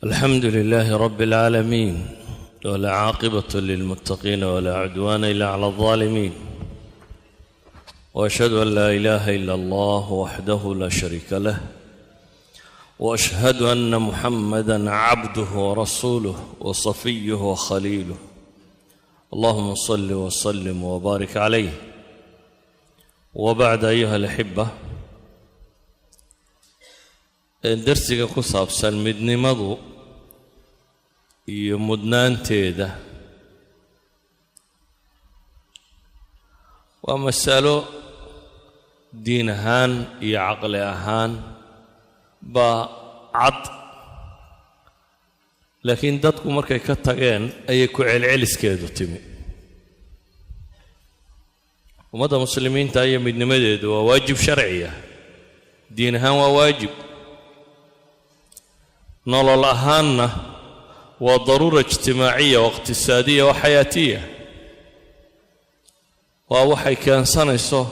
الحمد لله رب العالمين، ولا عاقبة للمتقين ولا عدوان إلا على الظالمين، وأشهد أن لا إله إلا الله وحده لا شريك له، وأشهد أن محمدا عبده ورسوله وصفيه وخليله. اللهم صل وسلم وبارك عليه. وبعد، أيها الأحبة، darsiga ku saabsan midnimadu iyo mudnaanteeda waa masalo diin ahaan iyo caqli ahaan baa cad, laakiin dadku markay ka tageen ayay ku celceliskeedu timi. Ummadda muslimiinta iyo midnimadeedu waa waajib sharciya. Diin ahaan waa waajib, nolol ahaanna waa daruura ijtimaaciya oo iqtisaadiya oo xayaatiya. Waa waxay keensanayso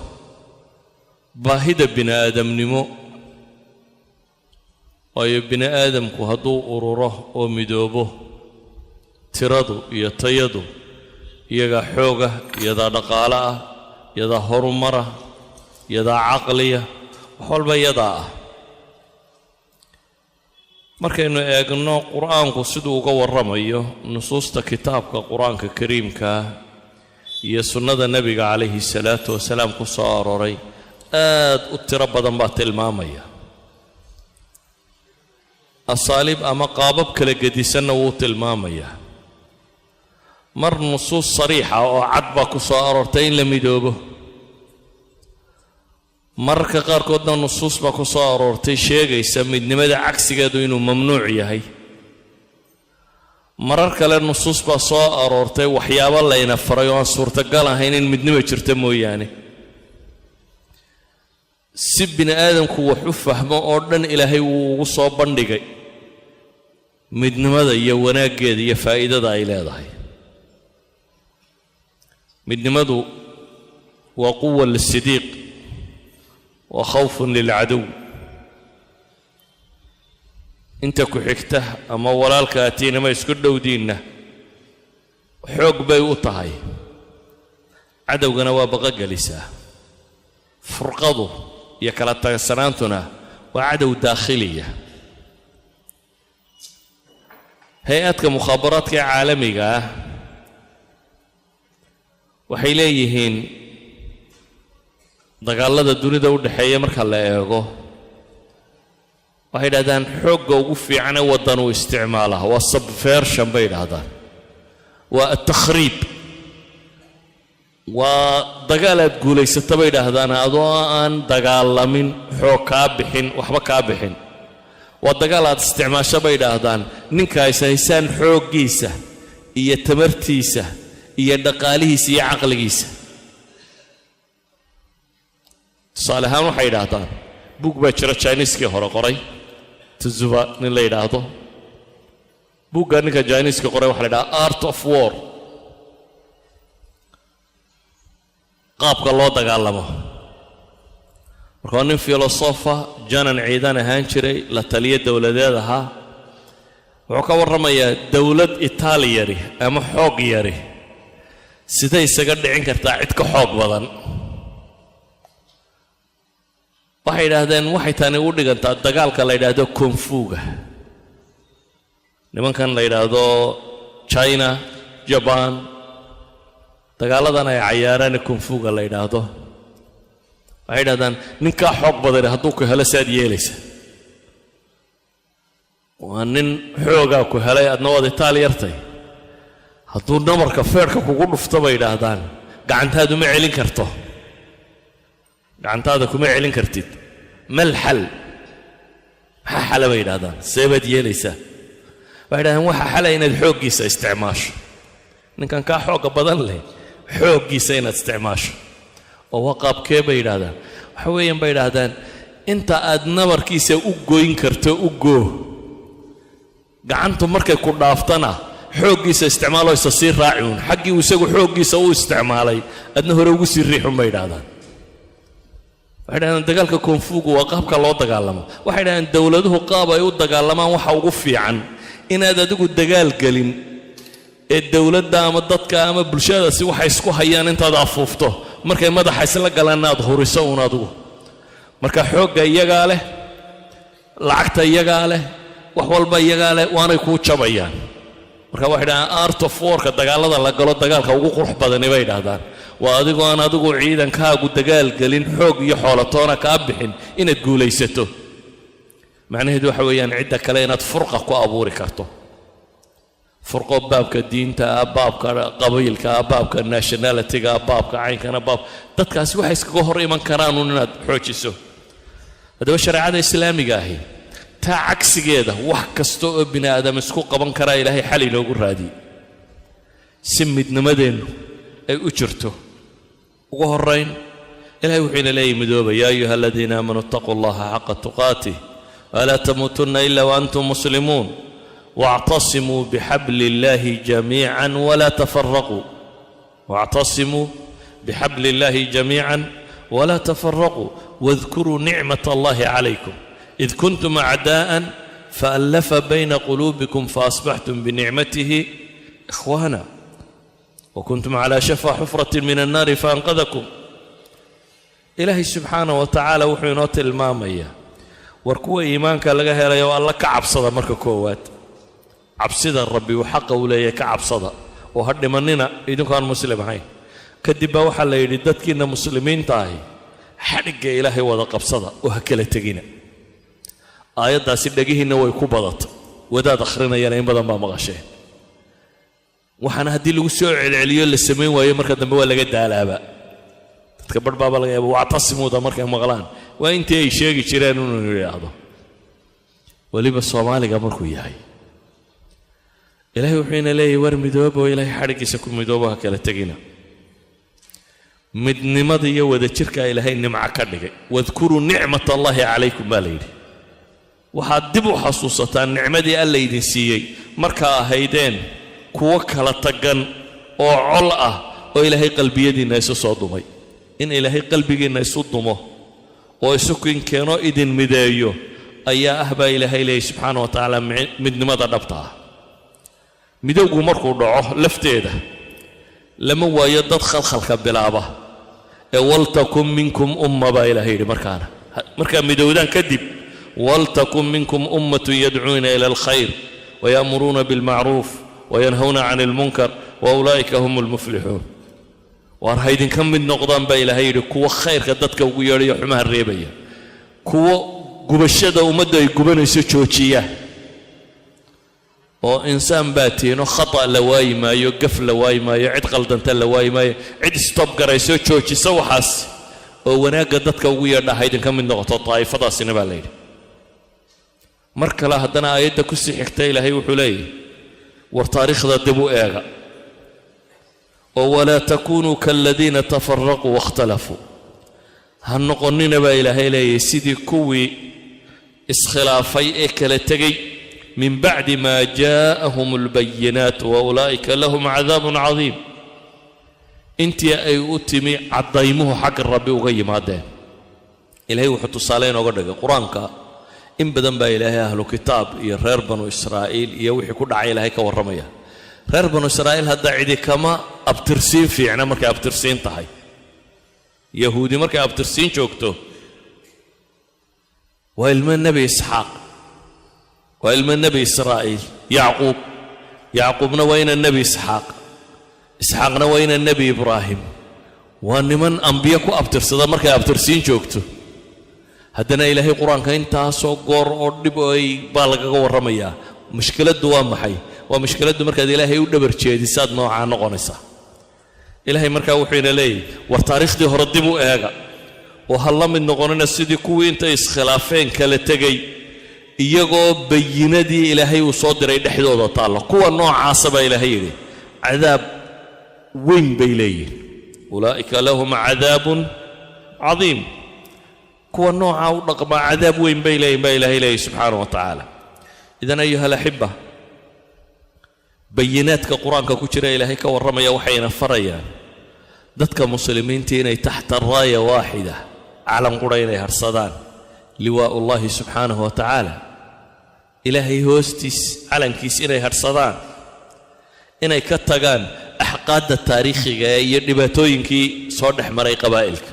baahida bini aadamnimo, waayo bini aadamku hadduu ururo oo midoobo, tiradu iyo tayadu iyagaa xooga, iyadaa dhaqaale ah, iyadaa horumara, iyadaa caqliya, wax walba iyadaa ah. Markaynu eegno Qur-aanku siduu uga warramayo, nusuusta kitaabka Qur-aanka kariimkaa iyo sunnada Nebiga calayhi salaatu wasalaam ku soo arooray aad u tiro badan baa tilmaamaya. Asaaliib ama qaabab kala gedisanna wuu tilmaamayaa. Mar nusuus sariixa oo cad baa ku soo aroortay in la midoobo, mararka qaarkoodna nusuus baa ku soo aroortay sheegaysa midnimada cagsigeedu inuu mamnuuc yahay. Marar kale nusuus baa soo aroortay waxyaabo layna faray oo aan suurtagal ahayn in midnimo jirta mooyaane. Si bini aadamku wax u fahmo oo dhan Ilaahay wuu ugu soo bandhigay midnimada iyo wanaaggeeda iyo faa'iidada ay leedahay. Midnimadu waa quwa للصديق وخوف للعدو. Inta ku xigta ama walaalka atiinama isku dhowdiinna xoog bay u tahay, cadowgana waa baqogelisaa. Furqadu iyo kala tagsanaantuna waa cadow daakhiliya. Hay-adka mukhaabaraadka ee caalamiga ah waxay leeyihiin, dagaalada dunida u dhexeeya marka la eego, waxay yidhahdaan xoogga ugu fiicane waddan uu isticmaalaa waa subversion bay yidhaahdaan, waa التخريب, waa dagaal aad guulaysata bay yidhaahdaan adoo aan dagaalamin, xoog kaa bixin, waxba kaa bixin. Waa dagaal aad isticmaasho bay yidhaahdaan ninka is haysaan xooggiisa iyo tamartiisa iyo dhaqaalihiisa iyo caqligiisa. Tusaale ahaan, waxay yidhaahdaan buug baa jira Jiniiskii hore qoray, Tzuba nin la yidhaahdo. Buugga ninka Jiniiska qoray waxa la yidhaha Art of War, qaabka loo dagaalamo. Marka waa nin filosofa, janan ciidan ahaan jiray, la taliyo dowladeed ahaa. Wuxuu ka warramayaa dowlad itaal yari ama xoog yari siday isaga dhicin kartaa cid ka xoog badan. Waxay yidhaahdeen waxay tani u dhigantaa dagaalka la yidhaahdo kung fu-ga, nimankan la yidhaahdo China, Jaban, dagaaladan ay cayaaraan kung fu-ga la yidhaahdo. Waxay yidhahdaan ninkaa xoog badani hadduu ku helo, saad yeelaysa? Waa nin xoogaa ku helay, adna waad itaal yartay. Hadduu namarka feerhka kugu dhufto, bay yidhaahdaan, gacantaadu ma celin karto, gacantaada kuma celin kartid. Mal xal? Maxaa xala, bay yidhahdaan, see baad yeelaysaa? Waxay yidhahdeen waxa xala inaad xooggiisa isticmaasho, ninkan kaa xoogga badan leh xooggiisa inaad isticmaasho. Oo waa qaabkee, bay yidhahdaan? Waxa weeyaan, bay yidhaahdaan, inta aad nabarkiisa u goyn karto u goo, gacantu markay ku dhaaftana xooggiisa isticmaaloo isa sii raaci uun xaggii uu isagu xooggiisa u isticmaalay, adna hore ugu sii riixun, bay yidhahdaan. Waxay dhahdaan dagaalka kung fu-gu waa qaabka loo dagaalamo. Waxay dhahdaan dowladuhu qaab ay u dagaalamaan waxa ugu fiican inaad adigu dagaal gelin ee dowladda ama dadka ama bulshadaasi waxay isku hayaan intaad afuufto, markay madaxa isla galaanna aad huriso uun adigu. Marka xoogga iyagaa leh, lacagta iyagaa leh, wax walba iyagaa leh, waanay kuu jabayaan. Marka waxay dhahdaan art of war-ka, dagaallada la galo dagaalka ugu qurux badani, bay dhahdaan, waa adigoo aan adigu ciidankaagu dagaal gelin, xoog iyo xoolatoona kaa bixin, inaad guulaysato. Macnaheedu waxa weeyaan cidda kale inaad furqa ku abuuri karto, furqo baabka diinta ah, baabka qabiilka ah, baabka nationality-ga ah, baabka caynkana, baab dadkaasi waxay iskaga hor iman karaan uun inaad xoojiso. Haddaba shareecada islaamiga ahi taa cagsigeeda, wax kasta oo bini aadam isku qaban karaa Ilaahay xal inoogu raadiyey si midnimadeennu ay u jirto. Ugu horrayn Ilahay wuxuu ina leeyahy: midooba. يا أيها الذين آمنوا اتقوا الله حق تقاته ولا تموتن إلا وأنتم مسلمون واعتصموا بحبل الله جميعا ولا تفرقوا، واعتصموا بحبل الله جميعا ولا تفرقوا واذكروا نعمة الله عليكم إذ كنتم أعداء فألف بين قلوبكم فأصبحتم بنعمته إخوانا وكنتم على شفا حفرة من النار فأنقذكم. Ilaahay subxaana wa tacaala wuxuu inoo tilmaamayaa: war kuwa iimaanka laga helayo, Alla ka cabsada. Marka koowaad cabsida Rabbi uu xaqa u leeyahay ka cabsada oo ha dhimanina idinku aan muslim ahayn. Kadib baa waxaa la yidhi: dadkiinna muslimiinta ahi, xadhigga Ilaahay wada qabsada oo ha kala tegina. Aayaddaasi dhegihiinna way ku badatay, wadaad akhrinayana in badan baa maqasheen. Waxaana haddii lagu soo celceliyo la samayn waayo, marka dambe waa laga daalaaba. Dadka barh baaba laga yaaba واعتصموا-da markay maqlaan waa intii ay sheegi jireen inuu yidhaahdo, weliba Soomaaliga markuu yahay. Ilaahay wuxuu ina leeyahy: war midooba oo Ilaahay xadhiggiisa ku midoobo, ha kala tegina. Midnimada iyo wadajirkaa Ilaahay nimco ka dhigay. واذكروا نعمة الله عليكم baa la yidhi. Waxaad dib u xasuusataan nicmadii Alla idin siiyey markaa ahaydeen kuwo kala tagan oo col ah, oo Ilaahay qalbiyadiinna isu soo dumay. In Ilaahay qalbigiinna isu dumo oo isu kinkeenoo idin mideeyo ayaa ah baa Ilaahay leeyay subxaana wa tacaala midnimada dhabta ah. Midowgu markuu dhaco lafteeda lama waayo dad khalkhalka bilaaba ee ولتكن منكم أمة baa Ilahay yidhi. Markaana markaa midowdaan kadib, ولتكن منكم أمة يدعوون إلى الخير ويأمرون بالمعروف وينهون عن المنكر وأولئك هم المفلحون. Waar ha idinka mid noqdaan baa Ilaahay yidhi kuwo khayrka dadka ugu yeedhayo, xumaha reebaya, kuwo gubashada ummaddu ay gubanayso joojiya. Oo insaan baa tiino, khata la waayi maayo, gaf la waayi maayo, cid qaldanta la waayi maayo. Cid stop garaysoo joojisa waxaas oo wanaagga dadka ugu yeedha ha idinka mid noqoto daa'ifadaasina, baa la yidhi. Mar kale haddana aayadda ku sii xigta Ilaahay wuxuu leeyahy: war taariikhda dib u eega oo ولا تكونوا كالذين تفرقوا واختلفوا. Ha noqonnina baa Ilaahay leeyahy sidii kuwii iskhilaafay ee kala tegey من بعد ما جاءهم البينات وأولئك لهم عذاب عظيم. Intii ay u timi caddaymuhu xagga Rabbi uga yimaadeen. Ilahay wuxuu tusaale inooga dhigay qur-aanka. In badan baa Ilaahay ahlu kitaab iyo reer Banu Israa'iil iyo wixii ku dhacay Ilaahay ka warramaya. Reer Banu Israa'iil hadda cidi kama abtirsiin fiicna markay abtirsiin tahay. Yahuudi markay abtirsiin joogto waa ilmo Nebi Isxaaq, waa ilmo Nebi Israa'iil, Yacquub. Yacquubna waa ina Nebi Isxaaq, Isxaaqna waa ina Nebi Ibraahim. Waa niman ambiye ku abtirsada markay abtirsiin joogto. Haddana Ilaahay qur-aanka intaasoo goor oo dhib ay baa lagaga warramayaa. Mushkiladdu waa maxay? Waa mushkiladdu markaad Ilaahay u dhabar jeedisaad noocaa noqonaysaa. Ilaahay markaa wuxuu ina leeyahy: war taariikhdii hore dib u eega oo ha la mid noqonina sidii kuwii intay iskhilaafeen kala tegey, iyagoo bayinadii Ilaahay uu soo diray dhexdooda taalla. Kuwa noocaasa baa Ilaahay yidhi cadaab weyn bay leeyihin. أولئك لهم عذاب عظيم. Kuwa noocaa u dhaqmaa cadaab weyn bay leeyihin baa Ilahay leeyahy subxaana wa tacaala. إذن أيها الأحبة, bayinaadka qur-aanka ku jira Ilaahay ka warramaya waxayna farayaan dadka muslimiinta inay تحت راية واحدة, calan keliya hoos yimaadaan. Calan qura inay harsadaan, liwaa'u Ullaahi subxaanahu wa tacaala, Ilaahay hoostiis calankiis inay harsadaan, inay ka tagaan axqaadda taariikhiga ee iyo dhibaatooyinkii soo dhex maray qabaa'ilka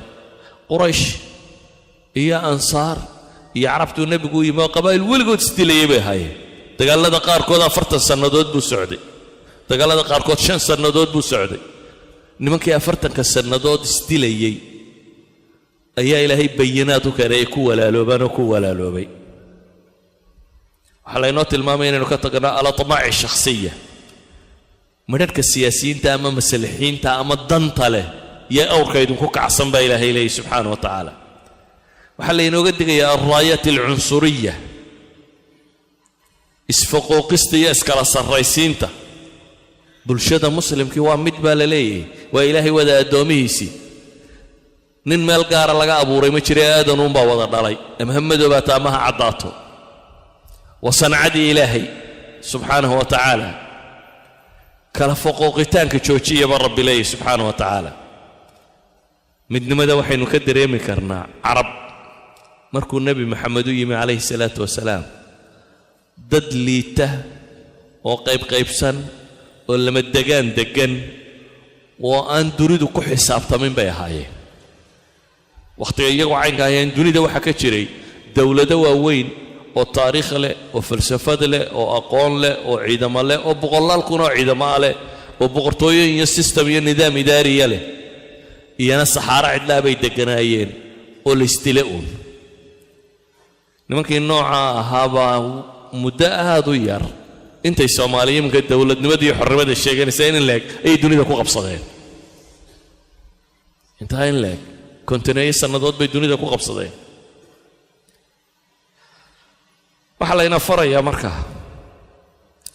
Quraysh iyo Ansaar iyo Carabtuu Nebigu u yimi, oo qabaa'il weligood isdilayay bay ahaayeen. Dagaalada qaarkood 40 sannadood buu socday, dagaalada qaarkood 5 sannadood buu socday. Nimankii 40-ka sannadood isdilayey ayaa Ilaahay bayinaad u keenay ay ku walaaloobaan oo ku walaaloobay. Waxaa laynoo tilmaamay inaynu ka tagno الأطماع الشخصية, midhadhka siyaasiyiinta ama masalixiinta ama danta leh iyo awrka idinku kacsan baa Ilaahay leeyahy subxaana wa tacaala. Waxaa laynooga digayaa الرايات العنصرية, isfaquuqista iyo iskala sarraysiinta. Bulshada Muslimkii waa mid baa la leeyahay, waa Ilaahay wada addoomihiisii. Nin meel gaara laga abuuray ma jira, aadanuunbaa wada dhalay, ama ha madoobaato ama ha caddaato, waa sancadii Ilaahay subxaanahu wa tacaala. Kala faquuqitaanka joojiyaba Rabbi leeyahy subxaanahu wa tacaala. Midnimada waxaynu ka dareemi karnaa Carab markuu Nebi Maxamed u yimi calayhi salaatu wasalaam. Dad liita oo qaybqaybsan oo lama degaan deggan oo aan dunidu ku xisaabtamin bay ahaayeen. Wakhtiga iyagoo caynka ahayeen, dunida waxaa ka jiray dowlado waaweyn oo taariikh leh oo falsafad leh oo aqoon leh oo ciidamo leh oo boqolaal kun oo ciidamo leh oo boqortooyo iyo system iyo nidaam idaariya leh. Iyana saxaaro cidlaa bay degganaayeen oo laysdile uun. Nimankii noocaa ahaabaa muddo aad u yar, intay Soomaaliya iminka dowladnimada iyo xornimada sheeganaysaa in leeg ayay dunida ku qabsadeen. Intaa in leeg, 50-eeyo sannadood bay dunida ku qabsadeen. Waxaa layna farayaa marka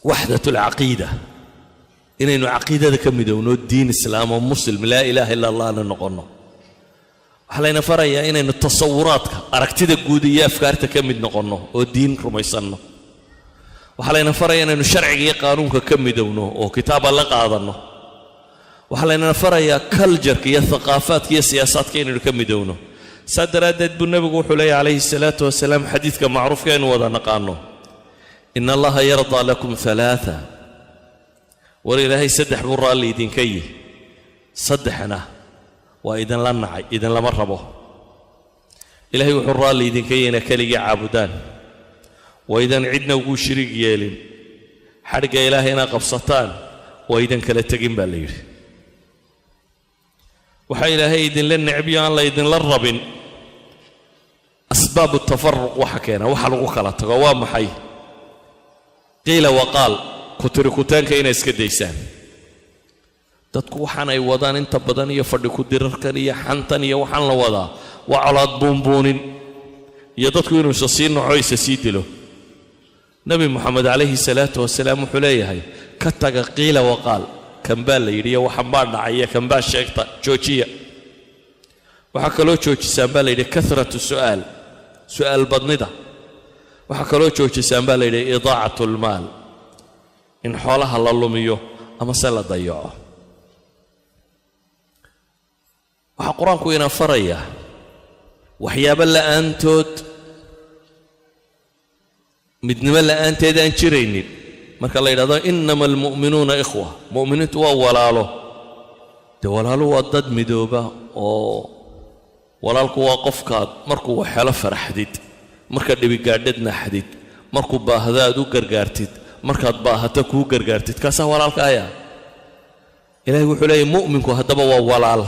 وحدة العقيدة, inaynu caqiidada ka midowno, diin Islaam oo Muslim لا إله إلا الله na noqonno. Waxaa layna farayaa inaynu tasawuraadka, aragtida guud iyo afkaarta ka mid noqonno oo diin rumaysanno. Waxaa layna farayaa inaynu sharciga iyo qaanuunka ka midowno oo kitaaba la qaadanno. Waxaa laynana farayaa culture-ka iyo thaqaafaadka iyo siyaasaadka inaynu ka midowno. Saa daraaddeed buu Nebigu wuxuu leeyahy calayhi salaatu wasalaam, xadiidka macruufka aynu wada naqaano: "إن الله يرضى لكم ثلاثا." War Ilaahay saddex buu raalli idinka yihi, saddexna waa idinla nacay, idinlama rabo. Ilaahay wuxuu raalli idinka yihi inaa keligii caabudaan, waa idan cidna ugu shiriig yeelin, xadhigga Ilaahay inaa qabsataan, waa idan kala tegin baa la yidhi. Waxaa Ilaahay idinla necbiyo aan la idinla rabin, أسباب التفرق, waxa keena waxa lagu kala tago waa maxay? قيل وقال, kutirikutaanka inay iska daysaan. Dadku waxaan ay wadaan inta badan iyo fadhi ku dirarkan iyo xantan iyo waxaan la wadaa waa colaad buunbuunin iyo dadku inuu isa sii naco, isa sii dilo. Nebi Moxamed calayhi salaatu wasalaam wuxuu leeyahay: ka taga قيل وقال, kan baa la yidhi iyo waxan baa dhacay iyo kan baa sheegta, joojiya. Waxaa kaloo joojisaan baa la yidhi كثرة السؤال, su'aal badnida. Waxaa kaloo joojisaan baa la yidhi إضاعة المال, in xoolaha la lumiyo ama se la dayaco. Waxaa Qur-aanku ina farayaa waxyaabo la'aantood midnimo la'aanteed aan jiraynin. Marka la yidhahdo "إنما المؤمنون إخوة", mu'miniintu waa walaalo, dee walaalu waa dad midooba oo walaalku waa qofkaad markuu waxhelo faraxdid, marka dhibigaadhad naxdid, markuu baahdo aad u gargaartid, markaad baahato kuu gargaartid, kaasaa walaalka ayaa. Ilahay wuxuu leeyahy mu'minku haddaba waa walaal.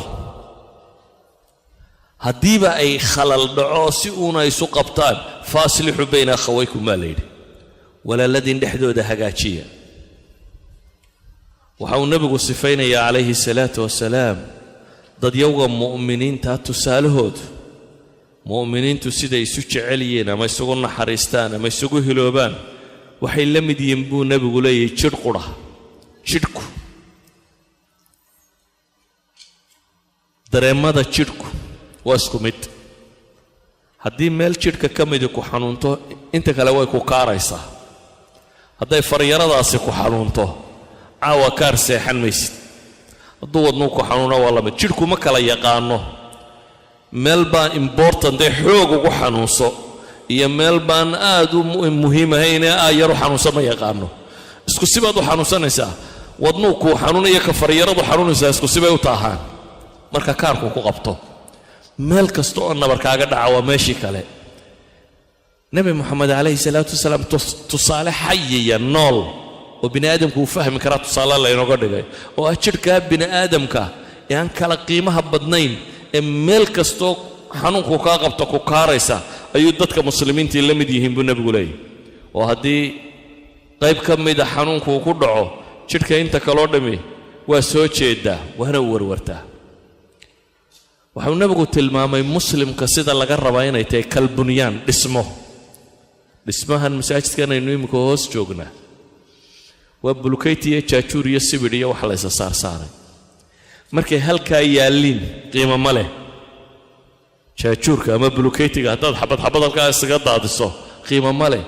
Haddiiba ay khalal dhaco, si uuna isu qabtaan, "فأصلحوا بين أخويكم" baa la yidhi, walaaladiin dhexdooda hagaajiya. Waxa uu Nebigu sifaynayaa calayhi salaatu wasalaam dadyowga mu'miniinta tusaalahoodu, mu'miniintu siday isu jecel yihiin ama isugu naxariistaan ama isugu hiloobaan. Waxay la mid yihiin buu Nebigu leeyahay jidh qura. Jidhku, dareemada jidhku waa isku mid. Haddii meel jidhka ka midi ku xanuunto, inta kale way ku kaaraysaa. Hadday faryaradaasi ku xanuunto, caawa kaar seexan maysid. Hadduu wadnuu ku xanuuno, waa la mid. Jidhku ma kala yaqaano. Meel baa important ee xoog ugu xanuunso iyo meel baan aad u muhiim ahayn ee aa yar u xanuunsan ma yaqaano. Isku sibaad u xanuunsanaysaa. Wadnuu kuu xanuunaya, ka faryaradu xanuunaysaa, isku sibay u taahaan. Marka kaarku ku qabto, meel kasta oo nabar kaaga dhaca waa meeshii kale. Nebi Moxamed calayhi salaatu wasalaam tusaale xayiya, nool oo bini aadamku uu fahmi karaa tusaale laynooga dhigay, oo ah jidhkaa bini aadamka ee aan kala qiimaha badnayn, ee meel kastoo xanuunku kaa qabto ku kaaraysa, ayuu dadka muslimiintii la mid yihiin buu nebigu leeyahy. Oo haddii qayb ka mida xanuunku uu ku dhaco, jidhka inta kaloo dhammi waa soo jeedaa, waana u warwartaa. Waxuu nebigu tilmaamay muslimka sida laga rabaa inay tahay كالبنيان, dhismo. Dhismahan masaajidkan aynu imika hoos joognaa waa bulukeyt iyo jaajuur iyo sibidh iyo wax laysa saarsaaray. Markay halkaa yaalliin qiimo ma leh. Jaajuurka ama bulukeytiga haddaad xabad xabad halkaa isaga daadiso, qiimo ma leh.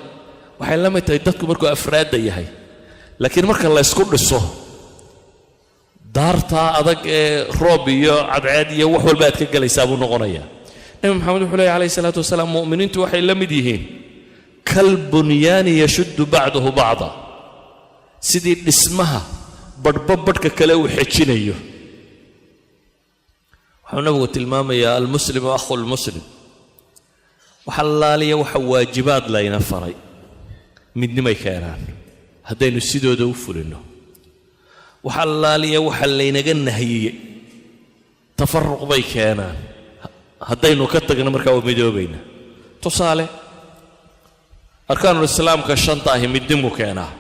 Waxay la mid tahay dadku markuu afraadda yahay, laakiin marka laysku dhiso, daartaa adag ee roob iyo cadceed iyo wax walba aad ka gelaysaa buu noqonayaa. Nebi Maxamed wuxuu leeyahy calayhi salaatu wasalaam, mu'miniintu waxay la mid yihiin كالبنيان يشد بعضه بعضا, sidii dhismaha badhba badhka kale uu xejinayo. Wuxuu nabigu tilmaamayaa المسلم أخو المسلم. Waxa laaliya waxa waajibaad layna faray midnimay keenaan haddaynu sidooda u fulinno. Waxa laaliya waxa laynaga nahiyey tafaruq bay keenaan haddaynu ka tagno. Markaa waa midoobayna. Tusaale, arkaanuul islaamka shanta ahi midnimu keenaa.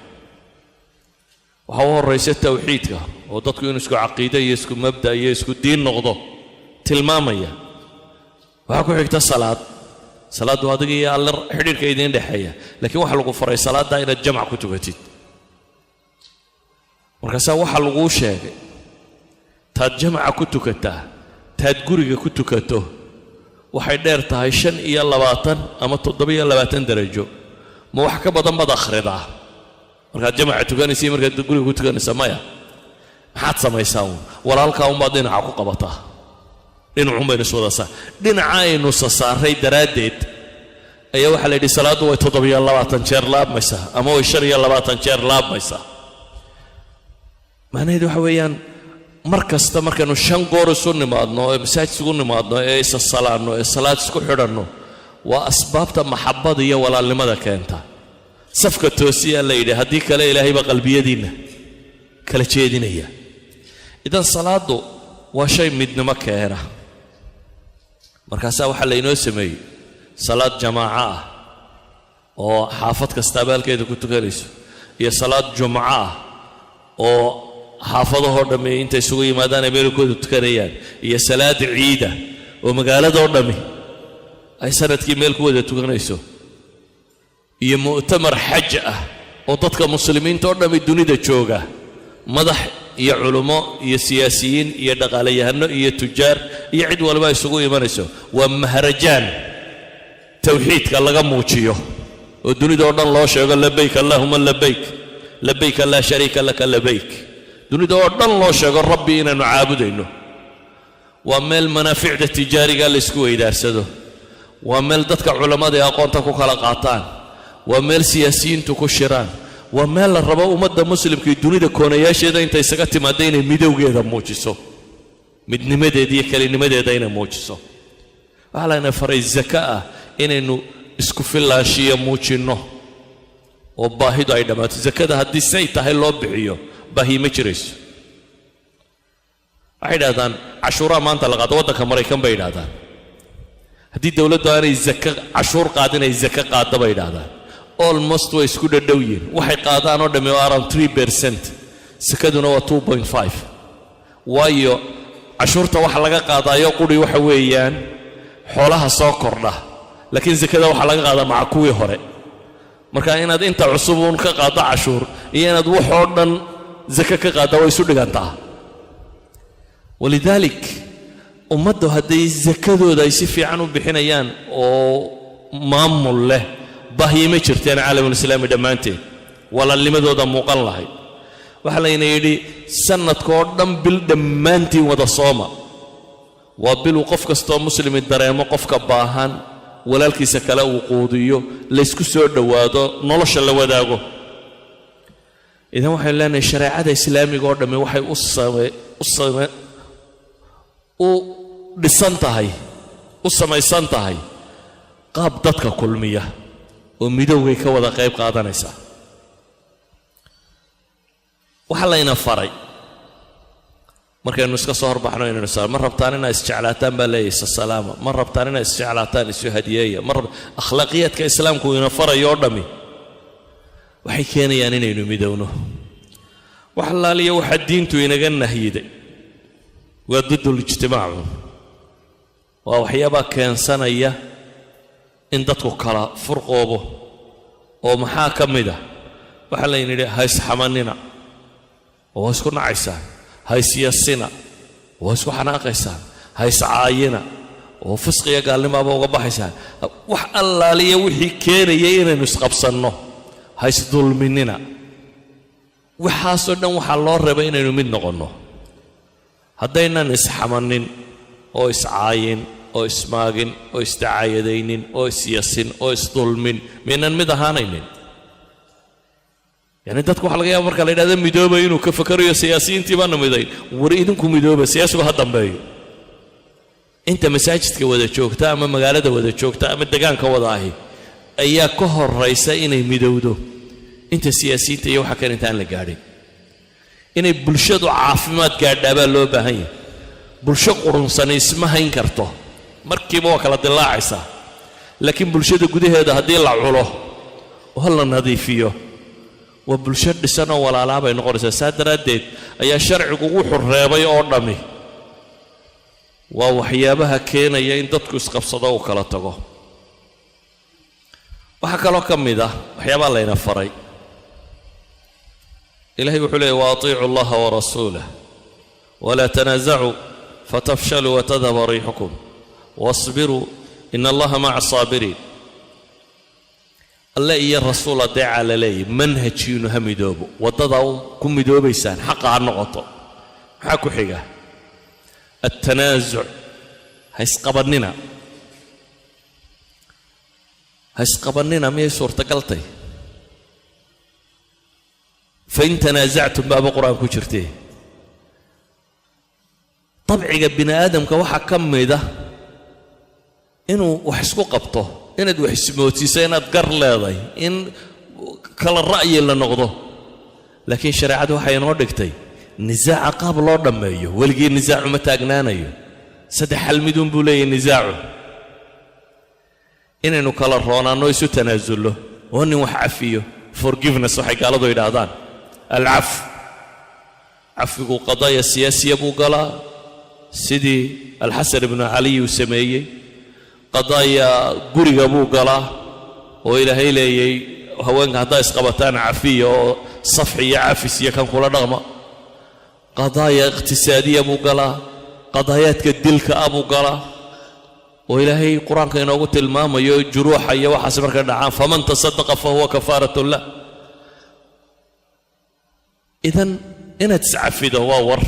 Waxaa u horraysa tawxiidka, oo dadku inuu isku caqiide iyo isku mabda iyo isku diin noqdo tilmaamaya. Waxaa ku xigta salaad. Salaaddu adiga iyo Alle xidhiirka idiin dhexeeya, laakiin waxaa lagu faray salaadda inaad jamac ku tukatid. Markaasaa waxaa laguu sheegay taad jamaca ku tukataa taad guriga ku tukato waxay dheer tahay 25 ama 27 darajo. Ma wax ka badan baad akhridaa markaad jamaca tukanaysa iyo markaad guriga ku tukanaysa? Maya. Maxaad samaysaa uun? Walaalkaa unbaad dhinaca ku qabataa. Dhinacuun baynu iswadasaa. Dhinaca aynu sasaaray daraaddeed ayaa waxaa la yidhi salaaddu way 27 jeer laabmaysaa ama way 25 jeer laabmaysaa. Macnaheedu waxa weeyaan, mar kasta markaynu shan goor isu nimaadno ee masaajid isugu nimaadno ee isa salaanno ee salaad isku xidhanno, waa asbaabta maxabbada iyo walaalnimada keenta. Safka toosiyaa la yidhi, haddii kale Ilaahay baa qalbiyadiinna kala jeedinaya. Idan salaaddu waa shay midnimo keena. Markaasaa waxaa laynoo sameeyey salaad jamaaco ah oo xaafad kasta abaalkeeda ku tukanayso, iyo salaad jumco ah oo xaafadahoo dhammi intay isugu yimaadaan ay meelkooda tukanayaan, iyo salaad ciida oo magaaladoo dhammi ay sanadkii meel ku wada tukanayso, iyo mu'tamar xaj ah oo dadka muslimiinta oo dhammi dunida jooga, madax iyo culummo iyo siyaasiyiin iyo dhaqaalayahano iyo tujaar iyo cid walba isugu imanayso. Waa mahrajaan tawxiidka laga muujiyo oo dunida oo dhan loo sheego لبيك اللهم لبيك، لبيك لا شريك لك لبيك. Dunida oo dhan loo sheego Rabbi inaannu caabudayno. Waa meel manaaficda tijaariga la isku weydaarsado, waa meel dadka culammada ee aqoonta ku kala qaataan, waa meel siyaasiyiintu ku shiraan, waa meel la rabo ummadda muslimka iyo dunida koonayaasheeda inta isaga timaadda inay midowgeeda muujiso, midnimadeeda iyo kelinimadeeda inay muujiso. Waxaa layna faray zaka ah inaynu isku fillaanshiya muujinno oo baahidu ay dhammaato. Zakada haddii say tahay loo bixiyo, baahi ma jirayso. Waxay idhahdaan cashuuraha maanta la qaado waddanka Maraykan bay idhahdaan, haddii dowladdu aanay zaka cashuur qaadin ay zaka qaadda bay idhahdaan, almost way isku dhadhow yihiin. Waxay qaadaan oo dhammi waa around 3%, sakaduna waa 2.5. Waayo, cashuurta waxa laga qaadaayo quri waxa weeyaan xoolaha soo kordha, laakiin sakada waxaa laga qaadaa maca kuwii hore. Marka inaad inta cusub uun ka qaaddo cashuur iyo inaad waxoo dhan zake ka qaadda way isu dhigantaa. ولذلك ummaddu hadday sakadooda ay si fiican u bixinayaan oo maamul leh, bahyi ma jirteen caalamulislaami dhammaanteed, walaalnimadooda muuqan lahayd. Waxaa layna yidhi sanadkaoo dhan bil dhammaantiin wada sooma. Waa biluu qof kastoo muslimi dareemo qofka baahan walaalkiisa kale uu quudiyo, laysku soo dhowaado, nolosha la wadaago. Idan waxaynu leenahay, shareecada islaamiga oo dhammi waxay u same u same u dhisan tahay, u samaysan tahay qaab dadka kulmiya oo midowgay ka wada qayb qaadanaysaa. Waxaa layna faray markaynu iska soo horbaxno inaynu ma rabtaan inaad isjeclaataan baa leeyahay, isasalaama. Ma rabtaan inaad isjeclaataan? Isu hadiyeeya. Ma rab akhlaaqiyaadka islaamku ina farayo oo dhammi waxay keenayaan inaynu midowno. Wax laaliya waxaa diintu inaga nahyiday waa ضد الاجتماع, waa waxyaabaa keensanaya in dadku kala furqoobo. Oo maxaa ka mid ah? Waxaa layna yidhi ha isxamanina oo waa isku nacaysaan, ha isyasina oo waa isku xanaaqaysaan, ha iscaayina oo fisqiga gaalnimaaba uga baxaysaan. Wax allaaliya wixii keenaya inaynu isqabsanno, ha isdulminina, waxaasoo dhan waxaa loo rabay inaynu mid noqonno. Haddaynan isxamanin oo iscaayin oo ismaagin oo isdacaayadaynin oo isyasin oo isdulmin, miyaynan mid ahaanaynin? Yani dadku waxa laga yaaba marka la yidhahdo midooba inuu ka fakarayo siyaasiyiintii baana midayn. War idinku midooba, siyaasigu ha dambeeyo. Inta masaajidka wada joogta ama magaalada wada joogta ama degaanka wada ahi ayaa ka horaysa inay midowdo inta siyaasiyiinta iyo waxa kale intaan la gaadhin. Inay bulshadu caafimaad gaadhaa baa loo baahan yahay. Bulsho qurunsani isma hayn karto, markiiba waa kala dilaacaysaa. Laakiin bulshada gudaheeda haddii la culo oo la nadiifiyo, waa bulsho dhisan oo walaalaa bay noqonaysaa. Saa daraaddeed ayaa sharcigu wuxuu reebay oo dhammi waa waxyaabaha keenaya in dadku isqabsado, uu kala tago. Waxaa kaloo ka mid ah waxyaabaha layna faray, Ilahay wuxuu leeyay: وأطيعوا الله ورسوله ولا تنازعوا فتفشلوا وتذهب ريحكم واصبروا إن الله مع الصابرين. Alle iyo rasuul adeecaa la leeyahy. Manhajkiinu ha midoobo, waddada ku midoobaysaan xaqa ha noqoto. Maxaa ku xiga? التنازع, ha isqabannina. Ha isqabannina miyay suurtagaltay? فإن تنازعتم baaba qur-aan ku jirtee. Dabciga bini aadamka waxaa ka mida inuu wax isku qabto, inaad wax ismoodsiiso inaad gar leedahay, in kala ra'yi la noqdo. Laakiin shareecadu waxay inoo dhigtay nisaaca qaab loo dhammeeyo. Weligii nisaacu ma taagnaanayo. Saddex xal miduun buu leeyahy nisaacu: inaynu kala roonaanno, isu tanaasullo oo nin wax cafiyo, forgiveness waxay gaaladu yidhaahdaan, العفو. Cafigu قضايا سياسية buu galaa, sidii Alxasan ibnu Caliy uu sameeyey. Qadaaya guriga buu galaa, oo Ilaahay leeyay haweenka haddaa isqabataan cafiya oo safxi iyo cafis iyo kan kula dhaqma. قضايا اقتصادية buu galaa. Qadaayaadka dilka ah buu galaa, oo Ilaahay qur-aanka inoogu tilmaamayo juruuxa iyo waxaas markay dhacaan: فمن تصدق فهو كفارة له. Idan inaad iscafido waa war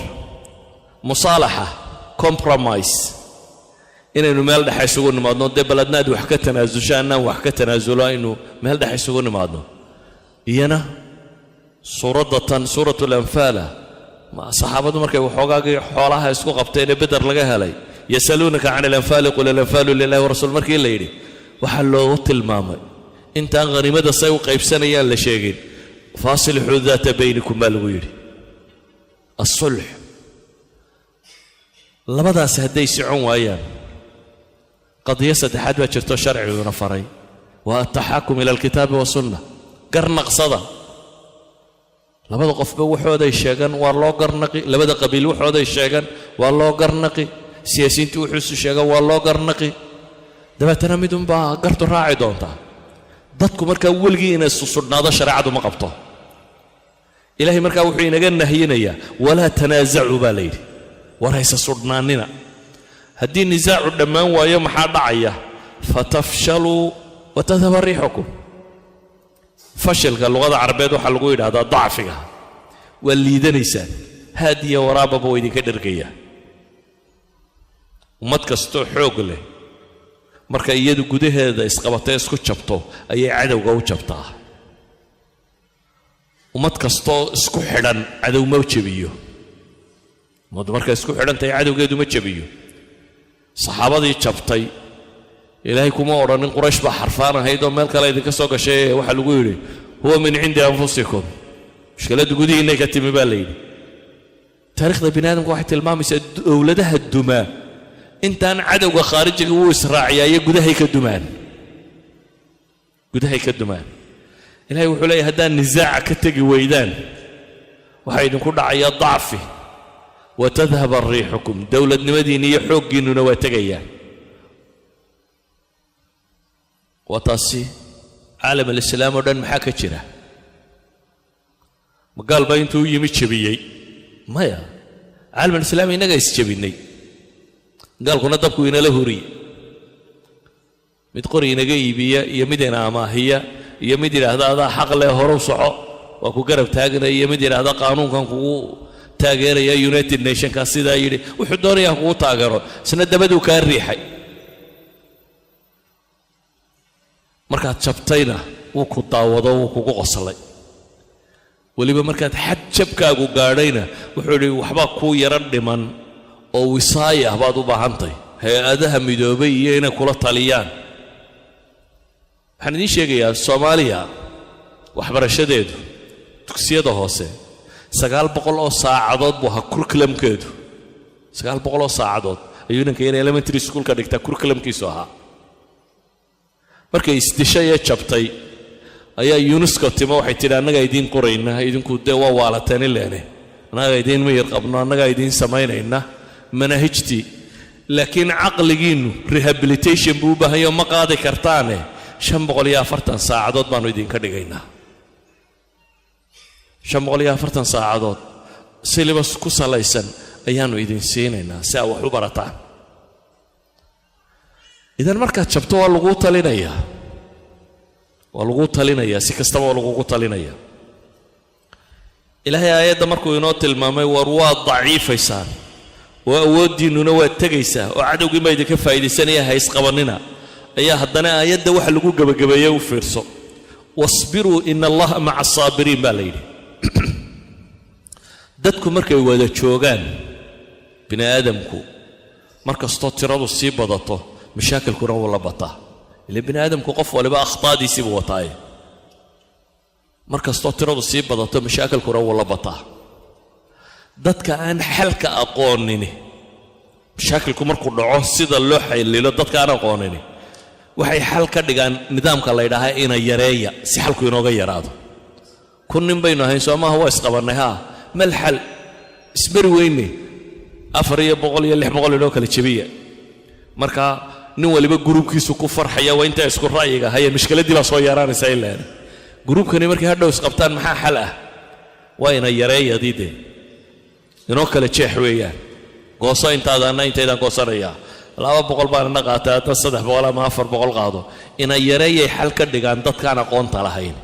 musaalaxa, compromise, inaynu meel dhexe isugu nimaadno. Dee bal adna aad wax ka tanaasusho, annaan wax ka tanaasulo, aynu meel dhexe isugu nimaadno. Iyana suuradda tan, سورة الأنفال, saxaabadu markay waxoogaagii xoolaha isku qabteen ee Beder laga helay, يسألونك عن الأنفال قل الأنفال لله والرسول, markii la yidhi waxaa loogu tilmaamay intaan haniimada say u qaybsanayaan la sheegin, فأصلحوا ذات بينكم baa lagu yidhi, الصلح. Labadaasi hadday socon waayaan, qadiyo saddexaad baa jirto sharciguna faray, waa التحاكم إلى الكتاب والسنة. Garnaqsada. Labada qofba waxooday sheegan, waa loo garnaqi. Labada qabiil waxooday sheegan, waa loo garnaqi. Siyaasiyiintu wuxuusu sheegan, waa loo garnaqi. Dabeetana midunbaa gartu raaci doontaa. Dadku markaa weligii inay susudhnaado shareecadu ma qabto. Ilaahay markaa wuxuu inaga nahyinayaa ولا تنازعوا baa la yidhi, war haysa sudhnaanina. Haddii nisaacu dhammaan waayo, maxaa dhacaya? فتفشلوا وتذهب ريحكم. Fashilka luqada Carabeed waxaa lagu yidhahdaa dacfiga. Waa liidanaysaan, haad iyo waraababa waa idinka dhergaya. Ummad kastoo xoog leh marka iyadu gudaheeda isqabatay, isku jabto, ayay cadowga u jabtaa. Ummad kastoo isku xidhan cadow ma jebiyo. Ummaddu markay isku xidhan tahay cadowgeedu ma jebiyo. Saxaabadii jabtay Ilaahay kuma odhanin Quraysh baa xarfaan ahayd oo meel kale idinka soo gashay. Waxaa lagu yidhi هو من عند أنفسكم, mushkiladdu gudihiinnay ka timi baa la yidhi. Taarikhda bini aadamka waxay tilmaamaysaa dowladaha dumaa intaan cadowga khaarijiga wuu israaciyaa iyo gudahay ka dumaan, gudahay ka dumaan. Ilahay wuxuu leeyahy, haddaan nisaaca ka tegi weydaan, waxaa idinku dhacaya dacfi وتذهب ريحكم, dowladnimadiinna iyo xooggiinnuna waa tegayaan. Waa taasi. عالم الإسلام oo dhan maxaa ka jira? Ma gaal baa intuu u yimi jebiyey? Maya. عالم الإسلام innagaa isjebinnay, gaalkuna dabku inala huriye. Mid qori inaga iibiya iyo mid ina amaahiya iyo mid yidhaahda adaa xaq leh, horow soco, waa ku garab taagnaya, iyo mid yidhaahda qaanuunkan kugu taageeraya, United Nationka sidaa yidhi, wuxuu doonayaa kugu taageero, isna dabaduu kaa riixay. Markaad jabtayna wuu ku daawado, wuu kugu qoslay. Weliba markaad xad jabkaagu gaadhayna wuxuu idhi waxbaa kuu yaro dhiman oo wisaaya baad u baahantay, hay-adaha midoobay iyo inay kula taliyaan. Waxaan idiin sheegayaa, Soomaaliya waxbarashadeedu dugsiyada hoose 900 oo saacadood buu ahaa curriculumkeedu. 900 oo saacadood ayuu inanka yar elementary schoolka dhigtaa curriculumkiisu ahaa. Markay isdishay ee jabtay ayaa UNESCO timo, waxay tidhi annagaa idiin qorayna, idinku dee waa waalateen ileene, annagaa idiin miyir qabno, annagaa idiin samaynayna manaahijtii, laakiin caqligiinnu rehabilitation buu u baahan yaho, ma qaadi kartaane, 540 saacadood baanu idinka dhigaynaa. 540 saacadood syllabus ku salaysan ayaannu idin siinaynaa si aa wax u barataan. Idan markaad jabto waa laguu talinayaa, waa laguu talinayaa, si kastaba waa lagugu talinayaa. Ilaahay aayadda markuu inoo tilmaamay, war waad daciifaysaan oo awooddiinnuna waad tegaysaa oo cadowgii baa idinka faa'iidaysanaya, ha isqabannina, ayaa haddana aayadda waxa lagu gebagabeeyey u fiirso: واصبروا إن الله مع الصابرين baa la yidhi. Dadku markay wada joogaan, bini aadamku mar kastoo tiradu sii badato mashaakilkuna wuu la bataa, ile bini aadamku qof waliba akhtaadiisiibuu wataaye. Mar kastoo tiradu sii badato mashaakilkuna wuu la bataa. Dadka aan xalka aqoonini, mashaakilku markuu dhaco sida loo xallilo dadka aan aqoonini, waxay xal ka dhigaan nidaamka la ydhaahaa ina yareeya si xalku inooga yaraado. 1000 nin baynu ahayn, soo maaha? Waa isqabannay. Haa, mal xal ismari weyne, 400 iyo 600 inoo kala jebiya. Marka nin waliba groupkiisu ku farxaya, waa intaa isku ra'yiga ahayeen, mushkiladdii baa soo yaraanaysa. Ilaan groupkani markay hadhow isqabtaan maxaa xal ah? Waa ina yareeyadii dee inoo kala jeex weeyaan. Gooso intaadaanna intaydaan goosanayaa, 200 baan ina qaatay, hadda 300 ama 400 qaado. Ina yareeyay xal ka dhigaan dadkaan aqoonta lahayn.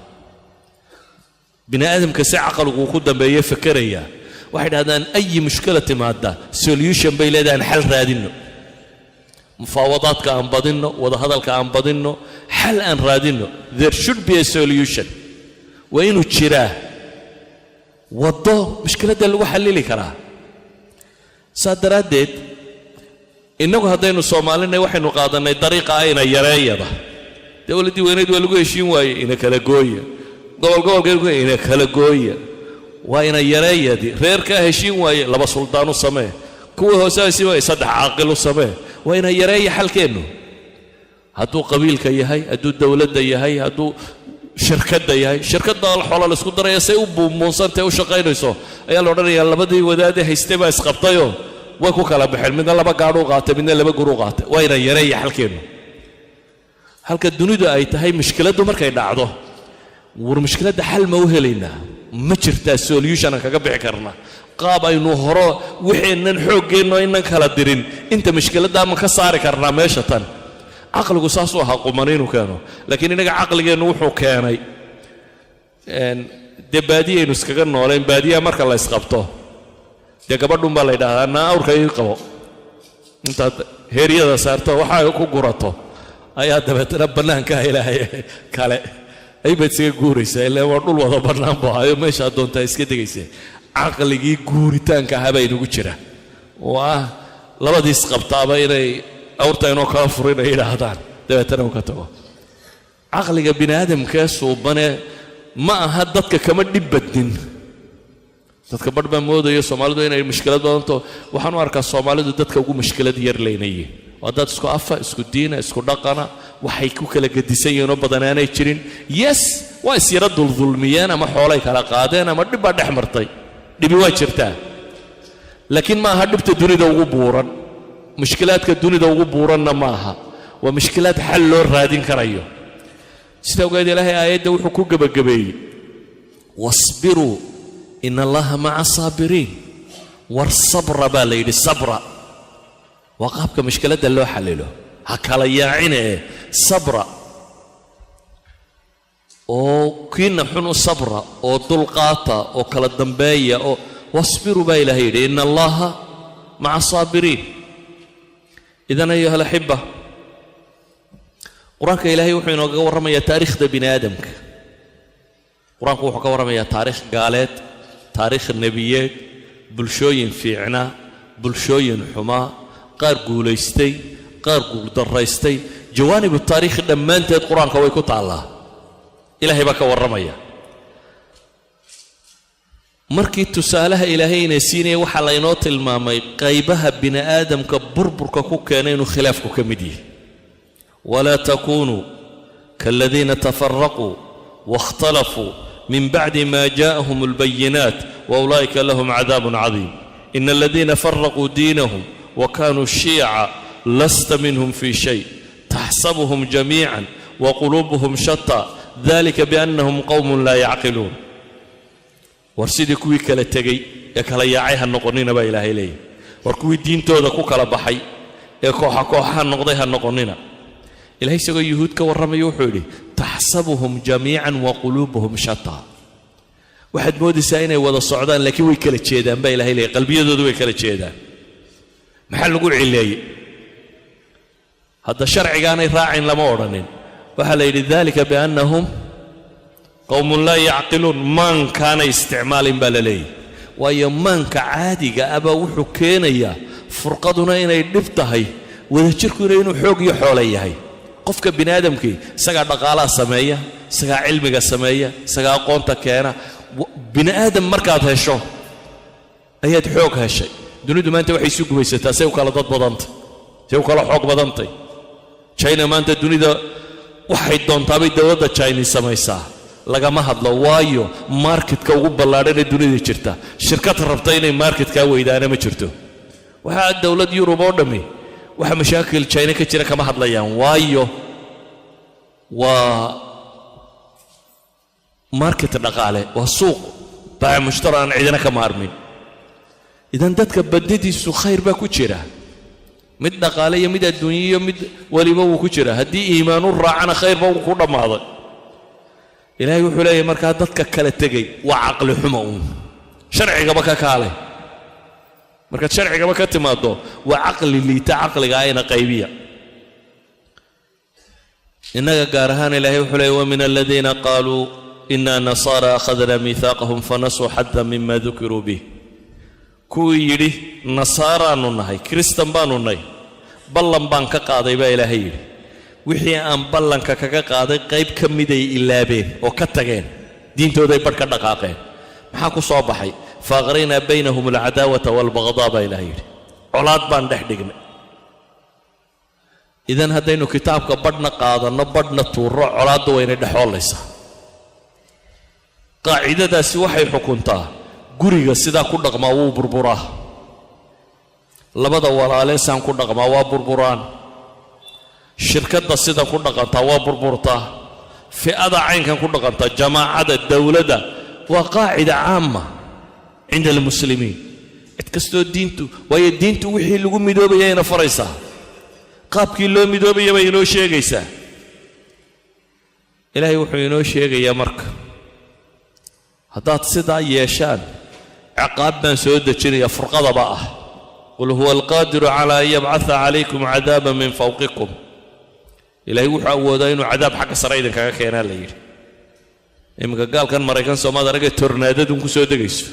Bini aadamka si caqligu ku dambeeye fekeraya waxay dhahdaan ayi mushkila timaada solution bay leedahan, xal raadinno, mufaawadaadka aan badinno, wadahadalka aan badinno, xal aan raadinno. There should be a solution, waa inuu jiraa waddo mushkiladda lagu xallili karaa. Saa daraaddeed innagu haddaynu Soomaalinay waxaynu qaadannay dariiqa ina yareeyada. Dowladdii weyneyd waa lagu heshiin waayey, ina kala gooya. Gobol gobolka ina kala gooya, waa ina yareeyadii. Reerkaa heshiin waaye, laba suldaan u samee. Kuwii hoose heshiin waaye, saddex caaqil u samee. Waa ina yareeya xalkeennu. Hadduu qabiilka yahay, hadduu dowladda yahay, hadduu shirkadda yahay, shirkadda xoola la isku daraya say u buunbuunsantay u shaqaynayso ayaa la odhanayaa labadii wadaadee haystay baa isqabtayoo way ku kala baxeen, midna laba gaadh u qaatay, midna laba gur u qaatay. Waa ina yareeya xalkeennu. Halka dunidu ay tahay mushkiladdu markay dhacdo, war mushkiladda xal ma u helaynaa? Ma jirtaa solution aan kaga bixi karna? Qaab aynu horo wixeennan xooggeenno inan kala dirin inta mushkiladdaa ma ka saari karnaa meesha tan? Caqligu saasuu ahaa quman inuu keeno, laakiin innaga caqligeennu wuxuu keenay dee baadiyaynu iskaga noolayn. Baadiyaha marka la isqabto dee gabadhun baa la yidhahdaa naa awrka ii qabo, intaad Heeryada saarto, waxaaga ku gurato, ayaa dabeetana bannaanka Ilaahay kale aybaad isaga guuraysaa. Ilaa waa dhul wada bannaan bu ahayo, meeshaad doontaa iska degaysa. Caqligii guuritaanka ahaa baa inagu jira oo ah labadiis qabtaaba inay awrta inoo kala furin ay yidhaahdaan, dabeetana uu ka tago. Caqliga bini aadamkee suubane ma aha. Dadka kama dhib badnin. Dadka barh baa moodaya Soomaalidu inay mushkilad badanto. Waxaan u arkaa Soomaalidu dadka ugu mushkilad yar leynayiin. Waa dad isku afa, isku diina, isku dhaqana, waxay ku kala gedisan yihiin oo badanaanay jirin. Yes, waa isyara duldulmiyeen ama xoolay kala qaadeen ama dhib baa dhex martay. Dhibi waa jirtaa, laakiin ma aha dhibta dunida ugu buuran. Mushkilaadka dunida ugu buuranna ma aha. Waa mushkilaad xal loo raadin karayo. Sida ogeed, Ilaahay aayadda wuxuu ku gebagabeeyey: "واصبروا إن الله مع الصابرين." War sabra baa la yidhi. Sabra waa qaabka mushkiladda loo xallilo. Ha kala yaacine ee sabra, oo kiina xun u sabra, oo dulqaata, oo kala dambeeya, oo واصبروا baa Ilahay yidhi، إن الله مع الصابرين. إذن أيها الأحبة، Qur-aanka Ilaahay wuxuu inoogaga warramayaa taariikhda bini aadamka. Qur-aanku wuxuu ka warramayaa taariikh gaaleed, taariikh nebiyeed, bulshooyin fiicnaa, bulshooyin xumaa, qaar guulaystay, qaar guuldarraystay. Jawaanibu taariikhi dhammaanteed Qur-aanka way ku taallaa. Ilaahay baa ka warramaya. Markii tusaalaha Ilaahay ina siinaya, waxaa laynoo tilmaamay qaybaha bini aadamka burburka ku keenay inuu khilaafku ka mid yahay. ولا تكونوا كالذين تفرقوا واختلفوا من بعد ما جاءهم البينات وأولئك لهم عذاب عظيم. إن الذين فرقوا دينهم وكانوا شيعا لست منهم في شيء، تحسبهم جميعا وقلوبهم شتى، ذلك بأنهم قوم لا يعقلون. War sidii kuwii kala tegey ee kala yaacay ha noqonina, baa Ilaahay leeyahy. War kuwii diintooda ku kala baxay ee kooxa kooxaha noqday ha noqonina. Ilahay isagoo Yuhuud ka warramaya wuxuu yidhi: تحسبهم جميعا وقلوبهم شتى. Waxaad moodaysaa inay wada socdaan, laakiin way kala jeedaan, baa Ilahay leeyahy. Qalbiyadoodu way kala jeedaan. Maxaa lagu cileeyey? Hadda sharcigaanay raacin lama odhanin. Waxaa la yidhi: ذلك بأنهم قوم لا يعقلون. Maankaanay isticmaalin, baa la leeyahy. Waayo, maanka caadiga abaa wuxuu keenayaa furqaduna inay dhib tahay, wadajirkuna inuu xoog iyo xoole yahay. Qofka bini aadamkii isagaa dhaqaalaha sameeya, isagaa cilmiga sameeya, isagaa aqoonta keena. Bini aadam markaad hesho ayaad xoog heshay. Dunidu maanta waxay isu gumaysataa say u kala dad badantay, say u kala xoog badantay. China maanta dunida waxay doontaabay dowladda China samaysaa, lagama hadlo. Waayo, marketka ugu ballaadhan ee dunida jirta, shirkad rabta inay marketkaa weydaana ma jirto. Waxaa dowlad Yurub oo dhammi waxa mashaakil China ka jira kama hadlayaan. Waayo, waa market dhaqaale, waa suuq baac mushtara aan cidina ka maarmin. Idan dadka badnidiisu khayr baa ku jira, mid dhaqaale iyo mid adduunye iyo mid weliba wuu ku jira. Haddii iimaan u raacana, khayrba wuu ku dhammaaday. Ilaahay wuxuu leeyahay markaa dadka kala tegey waa caqli xuma uun. Sharcigaba ka kaale, markaad sharcigaba ka timaaddo, waa caqli liita. Caqliga ayna qaybiya. Innaga gaar ahaan Ilaahay wuxuu leeyay: ومن الذين قالوا إنا نصارى أخذنا ميثاقهم فنسوا حظا مما ذكروا به. Kuwii yidhi nasaaraannu nahay, Kiristan baanu nahay, ballan baan ka qaaday, baa Ilaahay yidhi. Wixii aan ballanka kaga qaaday qayb ka miday ilaabeen oo ka tageen, diintooday badh ka dhaqaaqeen. Maxaa ku soo baxay? فأغرينا بينهم العداوة والبغضاء, baa Ilahay yidhi. Colaad baan dhex dhignay. Idan haddaynu kitaabka badhna qaadanno, badhna tuurro, colaaddu waynay dhexoolaysaa. Qaacidadaasi waxay xukuntaa guriga sidaa ku dhaqmaa wuu burburaa. Labada walaalee saan ku dhaqmaa waa burburaan. Shirkadda sida ku dhaqantaa waa burburtaa. Fi'ada caynkan ku dhaqantaa, jamaacada, dowladda, waa قاعدة عامة عند المسلمين. Cid kastoo diintu, waayo diintu wixii lagu midoobaya ina faraysaa, qaabkii loo midoobaya bay inoo sheegaysaa. Ilaahay wuxuu inoo sheegayaa marka haddaad sidaa yeeshaan, ciqaab baan soo dejinaya furqadaba ah. قل هو القادر على أن يبعث عليكم عذابا من فوقكم. Ilaahay wuxuu awoodaa inuu cadaab xagga sare idinkaga keenaa, la yidhi. Iminka gaalkan Maraykan soomaad aragay tornado-dun ku soo degayso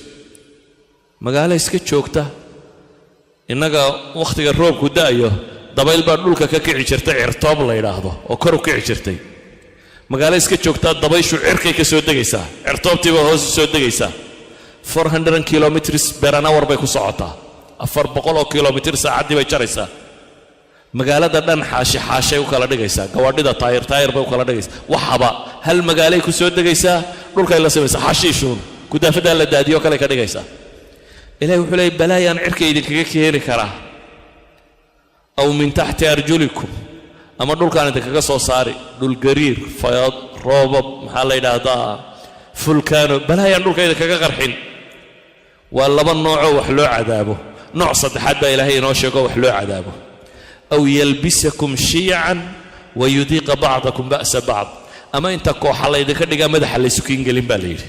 magaalo iska joogta? Innaga wakhtiga roobku da'ayo dabayl baa dhulka ka kici jirtay, cirtoob la yidhaahdo, oo kor u kici jirtay. Magaalo iska joogtaa dabayshu cirkay ka soo degaysaa, cirtoobtiibaa hoos u soo degaysaa. 400 kilometers per an hour bay ku socotaa, 400 oo kilomitir saacaddii bay jaraysaa. Magaalada dhan xaashi xaashay u kala dhigaysaa, gawaadhida taayir taayir bay u kala dhigaysaa. Waxaba hal magaalay ku soo degaysaa, dhulkay la samaysaa, xashiishuun kudaafaddaa la daadiyo kale ka dhigaysaa. Ilahi wuxuu leeyay, balaayaan cirka idinkaga keeni karaa, أو من تحت أرجلكم, ama dhulkaan idinkaga soo saari, dhulgariir, fayad, roobab, maxaa la yidhaahdaa, volcano, balaayaan dhulka idinkaga qarxin. Waa laba noocoo wax loo cadaabo. Nooc saddexaad baa Ilaahay inoo sheego wax loo cadaabo: أو يلبسكم شيعا ويذيق بعضكم بأس بعض. Ama inta kooxa laydinka dhigaa madaxa laysu kiingelin baa la yidhi.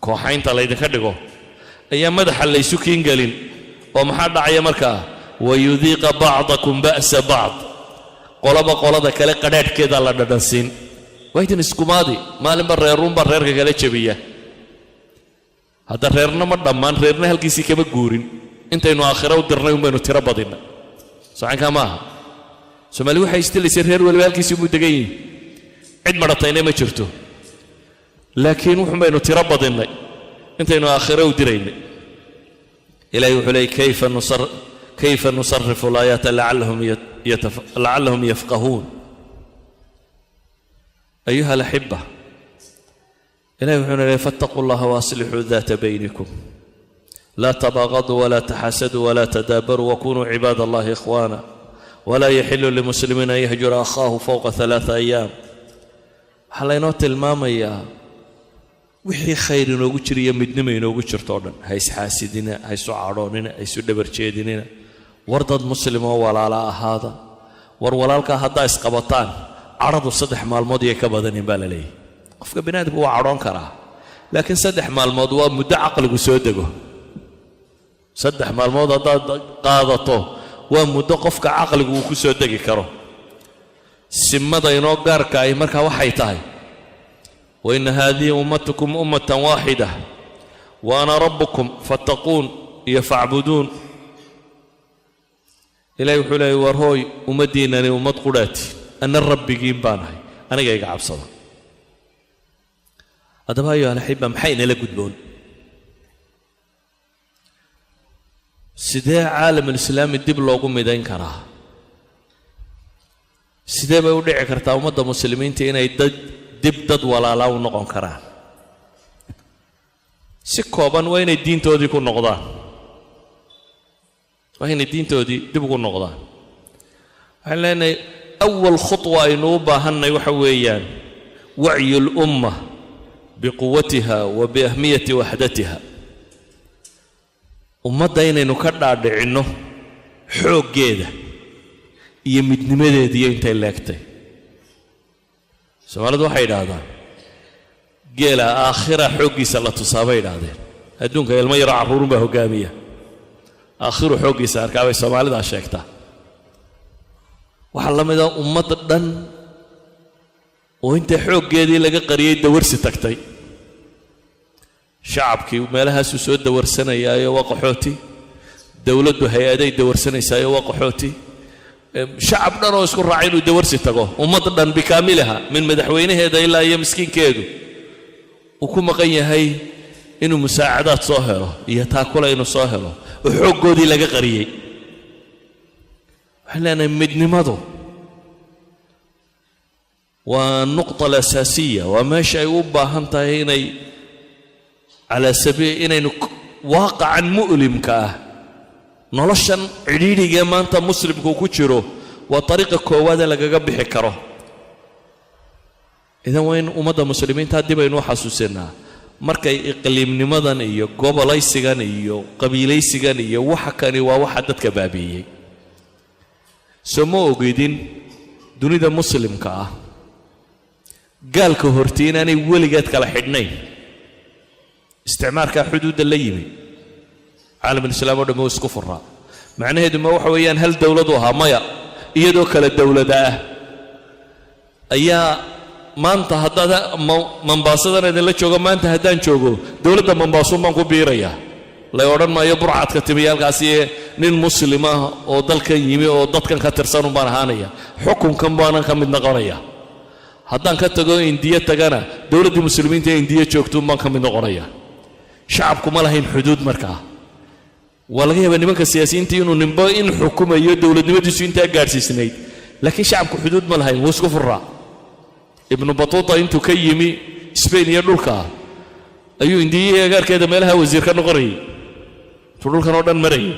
Kooxa inta laydinka dhigo ayaa madaxa laysu kiingelin, oo maxaa dhacaya markaa? ويذيق بعضكم بأس بعض. Qolaba qolada kale qadhaadhkeedaa la dhadhansiin. Waa idin iskumaadi, maalinba reeruunbaa reerka kala jabiya. Hadda reerna ma dhammaan, reerna halkiisii kama guurin. Intaynu aakhira u dirnay un baynu tiro badinna. Socankaa maaha? Soomaali waxay istilaysay reer waliba halkiisii buu degan yihi, cid madhatayna ma jirto, laakiin wuxun baynu tiro badinnay intaynu aakhiro u diraynay. Ilahay wuxuu leeyay: كيف نصرف الآيات لعلهم يفقهون. أيها الأحبة, ilahay wuxuuna leeyay: فاتقوا الله وأصلحوا ذات بينكم، لا تباغضوا ولا تحاسدوا ولا تدابروا وكونوا عباد الله إخوانا، ولا يحل لمسلم أن يهجر أخاه فوق 3 أيام. Waxaa laynoo tilmaamayaa wixii khayr inoogu jiriyo midnimo inoogu jirto o dhan. Ha isxaasidina, ha isu cadhoonina, ha isu dhabar jeedinina. War dad muslim oo walaala ahaada. War walaalkaa haddaa isqabataan, cadhadu 3 maalmood iyay ka badanin baa la leeyahy. Qofka bini aadamku waa cadhoon karaa, laakiin 3 maalmood waa muddo caqligu soo dego. 3 maalmood haddaad qaadato, waa muddo qofka caqligu uu ku soo degi karo. Simada inoo gaarka ahi markaa waxay tahay: وإن هذه أمتكم أمة واحدة وأنا ربكم فاتقون iyo فاعبدون. Ilahay wuxuu leeyay: war hooy, ummaddiinnani ummad qudhaati, anna rabbigiin baan ahay, aniga iga cabsada. Haddaba, أيها الأحبة, maxay inala gudboon? Sidee caalamulislaami dib loogu midayn karaa? Sidee bay u dhici kartaa ummadda muslimiinta inay dad dib dad walaalaa u noqon karaan? Si kooban, waa inay diintoodii ku noqdaan, waa inay diintoodii dib ugu noqdaan. Waxaan leenahay, أول خطوة aynu u baahannay waxa weeyaan وعي الأمة بقوتها وبأهمية وحدتها. Ummadda inaynu ka dhaadhicinno xooggeeda iyo midnimadeediiyo intay leegtay. Soomaalidu waxay idhaahdaan, geela aakhira xooggiisa la tusaa bay idhaahdeen. Adduunka ilmo yaro carruurun baa hoggaamiya, aakhiru xooggiisa arkaa bay soomaalidaa sheegtaa. Waxaa la mida ummad dhan oo inta xooggeedii laga qariyey dawarsi tagtay. Shacabkii meelahaasuu soo dawarsanayaayo waa qaxooti, dowladdu hay-aday dawarsanaysaayo waa qaxooti. Shacab dhan oo isku raacay inuu dawarsi tago, ummad dhan بكاملها, min madaxweynaheeda ilaa iyo miskiinkeedu, uu ku maqan yahay inuu musaacadaad soo helo iyo taakula inuu soo helo, oo xooggoodii laga qariyey. Waxaan leenahay, midnimadu waa النقطة الأساسية, waa meesha ay u baahan tahay inay calaa sabiil inaynu waaqacan mu'limka ah, noloshan cidhiidhigee maanta muslimku ku jiro, waa dariiqa koowaadee lagaga bixi karo. Idan waa in ummadda muslimiinta dib aynu u xasuusinaa markay iqliimnimadan iyo gobolaysigan iyo qabiilaysigan iyo waxa kani waa waxa dadka baabi'iyey. Soo ma ogidin dunida muslimka ah gaalka hortii inaanay weligeed kala xidhnayn? Isticmaarkaa xuduudda la yimi, caalamulislaam o dhan wuu isku furaa. Macnaheedu ma waxa weeyaan hal dowladu ahaa? Maya, iyadoo kale dowlada ah ayaa maanta. Haddaad Mombaasadan idinla joogo maanta, haddaan joogo dowladda Mombaasuun baan ku biirayaa. Lay odhan maayo Burcadka timiya halkaasi. Nin Muslim ah oo dalkan yimi oo dadkan ka tirsanun baan ahaanaya, xukunkan baanan ka mid noqonaya. Haddaan ka tago Indiya tagana, dowladdii Muslimiinta ee Indiya joogtuun baan ka mid noqonaya. Shacabku ma lahayn xuduud. Markaa waa laga yaabaa nimanka siyaasiyiinta inuu ninba in xukumayo dowladnimadiisu intaa gaadhsiisnayd, laakiin shacabku xuduud ma lahayn, wuu isku furaa. Ibnu Batuuta intuu ka yimi Spain iyo dhulka ayuu Indiyihii agaarkeeda meelaha wasiir ka noqonayay, intuu dhulkan oo dhan marayay.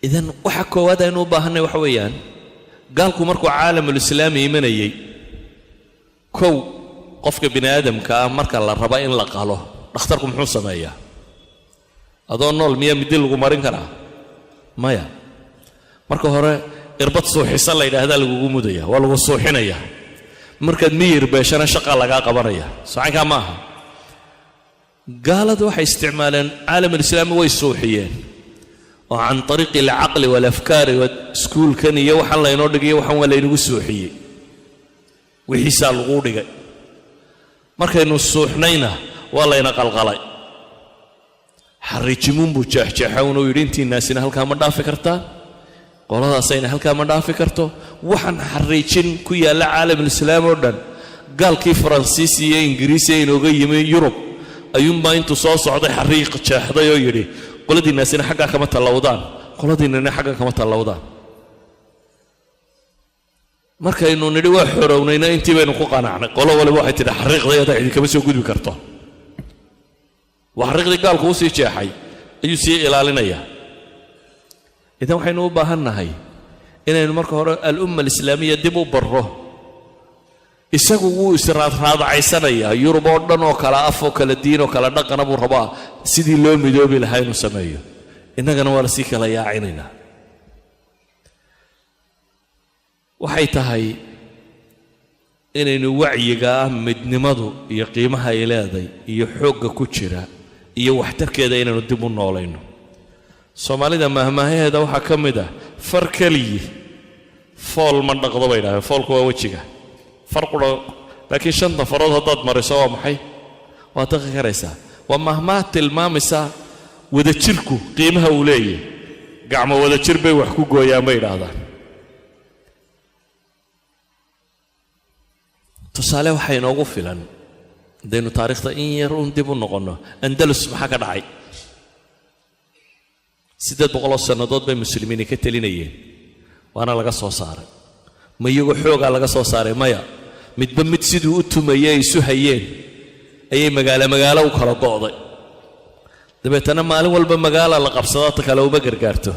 Idan waxa koowaad aynu u baahanay waxa weeyaan, gaalku markuu caalamulislaami imanayey, kow, qofka bini aadamka ah marka la raba in la qalo, dhakhtarku muxuu sameeyaa? Adoo nool miyaa midi lagu marin karaa? Maya. Marka hore irbad suuxisa la yidhaahdaa lagugu mudaya, waa lagu suuxinaya. Markaad miyir beeshana shaqa lagaa qabanaya. Socankaa ma aha. Gaaladu waxay isticmaaleen caalamulislaami, way suuxiyeen oo عن طريق العقل والأفكار. Iskuulkan iyo waxaan laynoo dhigayo, waxaan waa laynagu suuxiyey, wixiisaa laguu dhigay. Markaynu suuxnayna waa layna qalqalay. Xariijimuun buu jeexjeexa unuu yidhi, intiinaasina halkaa ma dhaafi kartaa, qoladaasayna halkaa ma dhaafi karto. Waxaan xariijin ku yaalla caalamulislaam oo dhan, gaalkii Faransiisi iyo Ingiriisi ee inooga yimi Yurub ayuunbaa intuu soo socday xariiq jeexday oo yidhi, qoladiinnaasina xaggaa kama tallawdaan, qoladiinnana xaggaa kama tallawdaan. Markaynu nidhi waa xorownayna, intii baynu ku qanacnay. Qolo waliba waxay tidhi, xariiqdayada idinkama soo gudbi karto. Waa xariiqdii gaalku u sii jeexay ayuu sii ilaalinayaa. Idan waxaynu u baahan nahay inaynu marka hore الأمة الإسلامية dib u barro. Isagu wuu israadraadacaysanayaa, Yurub oo dhan oo kala af oo kala diin oo kala dhaqana buu rabaa sidii loo midoobi lahaa inuu sameeyo. Innagana waa lasii kala yaacinaynaa. Waxay tahay inaynu wacyiga ah midnimadu iyo qiimaha ay leeday iyo xoogga ku jira iyo waxtarkeeda inaynu dib u noolayno. Soomaalida mahmaahaheeda waxaa ka mid ah, "Far keliyi fool ma dhaqdo," bay idhahdeen. Foolku waa wejiga. Far qura, laakiin shanta farood haddaad mariso, waa maxay? Waad dhaqi karaysaa. Waa mahmaah tilmaamaysaa wadajirku qiimaha uu leeyahay. Gacmo wadajir bay wax ku gooyaan, bay idhaahdaan. Tusaale waxaa inoogu filan haddaynu taariikhda in yar uun dib u noqonno, Andalus maxaa ka dhacay? 800 sannadood bay Muslimiini ka telinayeen, waana laga soo saaray. Ma iyagoo xoogaa laga soo saaray? Maya. Midba mid siduu u tumayey ay isu hayeen ayay magaalo magaalo u kala go'day. Dabeetana maalin walba magaala la qabsadaa, ta kale uma gargaarto,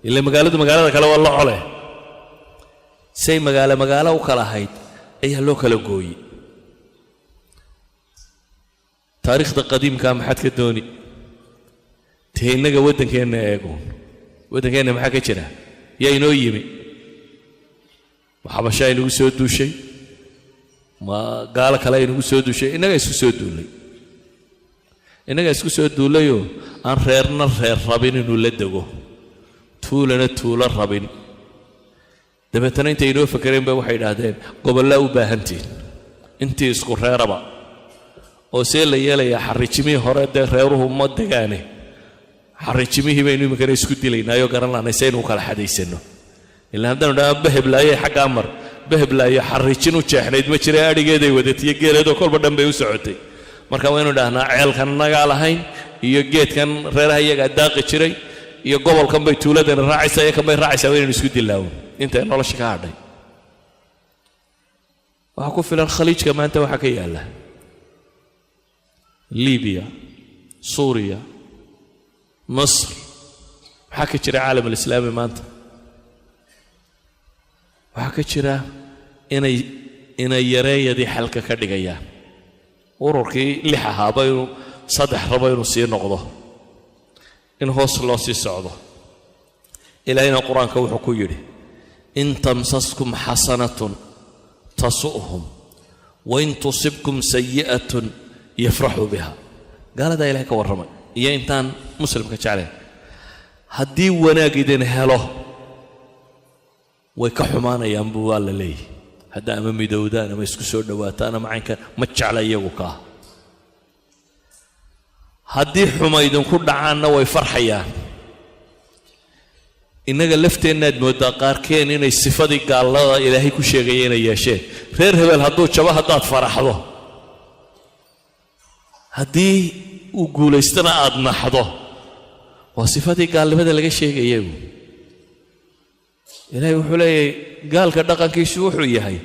ila magaaladu magaalada kale waa la cole. Say magaalo magaalo u kala ahayd ayaa loo kala gooyey. Taariikhda qadiimkaa maxaad ka dooni? Dee innaga waddankeenna eeguun. Waddankeenna maxaa ka jira? Yaa inoo yimi? Ma Xabashaa inagu soo duushay? Ma gaalo kale inagu soo duushay? Innagaa isku soo duullay. Innagaa isku soo duullayoo aan reerna reer rabin inuu la dego, tuulana tuulo rabin. Dabeetana intay inoo fakereen ba waxay idhaahdeen, gobollaa u baahantihin, intii isku reeraba. Oo see la yeelayaa? Xarrijimihii hore dee reeruhu ma degaane, xarrijimihii baynu iminkana isku dilaynaayoo garan lahnay saynu u kala xadaysanno. Ilaa haddaanu dhaha baheblaaye xaggaa mar, baheblaaye xarrijin u jeexnayd ma jira, adhigeeday wadatiyo geeleedoo kolba dhan bay u socotay. Marka waynu idhahnaa ceelkan nagaa lahayn iyo geedkan reeraha iyagaa daaqi jiray iyo gobolkan bay tuuladani raacaysaa iyo kan bay raacaysaa. Waa inaynu isku dilaawon intay nolosha ka hadhay. Waxaa ku filan Khaliijka maanta waxaa ka yaalla, Libiya, Suuriya, Masr. Maxaa ka jira caalamulislaami maanta? Waxaa ka jira inay yareeyadii xalka ka dhigayaan, ururkii lix ahaaba inuu saddex rabo inuu sii noqdo, in hoos loo sii socdo. Ilaahayna Qur-aanka wuxuu ku yidhi, إن تمسسكم حسنة تسؤهم وإن تصبكم سيئة يفرحوا بها. Gaaladaa Ilahay ka warramay iyo intaan Muslimka jeclayn. Haddii wanaag idin helo, way ka xumaanayaan buu waa la leeyahy. Hadda ama midowdaan ama isku soo dhowaataan ama caynkan, ma jecla iyagu kaa. Haddii xuma idinku dhacaanna, way farxayaan. Innaga lafteennaad mooddaa qaarkeen inay sifadii gaallada Ilaahay ku sheegaya inay yeesheen. Reer hebel hadduu jabo haddaad faraxdo, haddii uu guulaystana aad naxdo, waa sifadii gaalnimada laga sheegaya. Ilaahay wuxuu leeyahay, gaalka dhaqankiisu wuxuu yahay,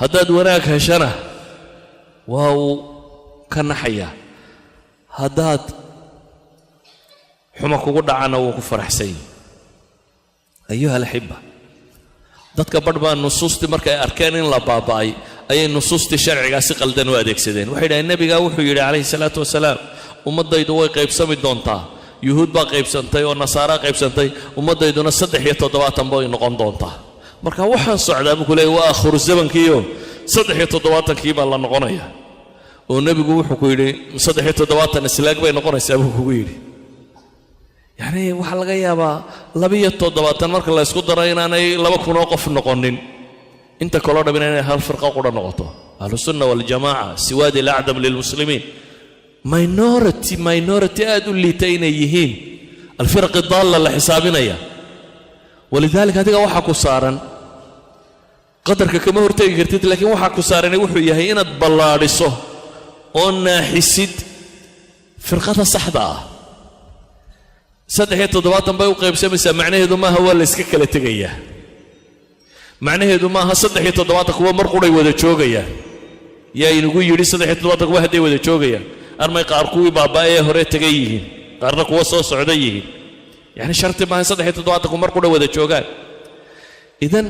haddaad wanaag heshana waa uu ka naxayaa, haddaad xuma kugu dhacana wuu ku faraxsan yahi. أيها الأحبة, dadka badh baa nusuustii markay arkeen in la baaba'ay ayay nusuustii sharcigaa si qaldan u adeegsadeen. Waxay yidhahdeen, nebigaa wuxuu yidhi calayhi salaatu wasalaam, "Ummaddaydu way qaybsami doontaa. Yuhuud baa qaybsantay oo nasaaraa qaybsantay, ummaddayduna 73 bay noqon doontaa." Marka waxaan socdaa buu ku leeyay waa aakhiru zamankiiyo 73-kii baa la noqonaya, oo nebigu wuxuu ku yidhi 73 islaag bay noqonaysaa buu kugu yidhi. Yacni waxaa laga yaabaa 72 marka la ysku daro inaanay 2000 oo qof noqonin, inta kaloo dhamina inay hal firqa qura noqoto, Ahlusunna Waljamaaca, سواد الأعظم للمسلمين, minority, minority aad u liita inay yihiin الفرق الضالة la xisaabinaya. ولذلك adiga waxaa ku saaran qadarka kama hortegi kartid, laakiin waxaa ku saarani wuxuu yahay inaad ballaadhiso oo naaxisid firqada saxda ah. 73 bay u qaybsamaysaa macnaheedu maaha waa la yska kala tegayaa. Macnaheedu maaha 73 kuwa mar quray wada joogayaan. Yaa inagu yidhi 73 kuwa hadday wada joogayaan? Armay qaar kuwii baaba'ee hore tegay yihiin, qaarna kuwa soo socda yihiin. Yacni sharti maaha 73 mar qura wada joogaan. إذن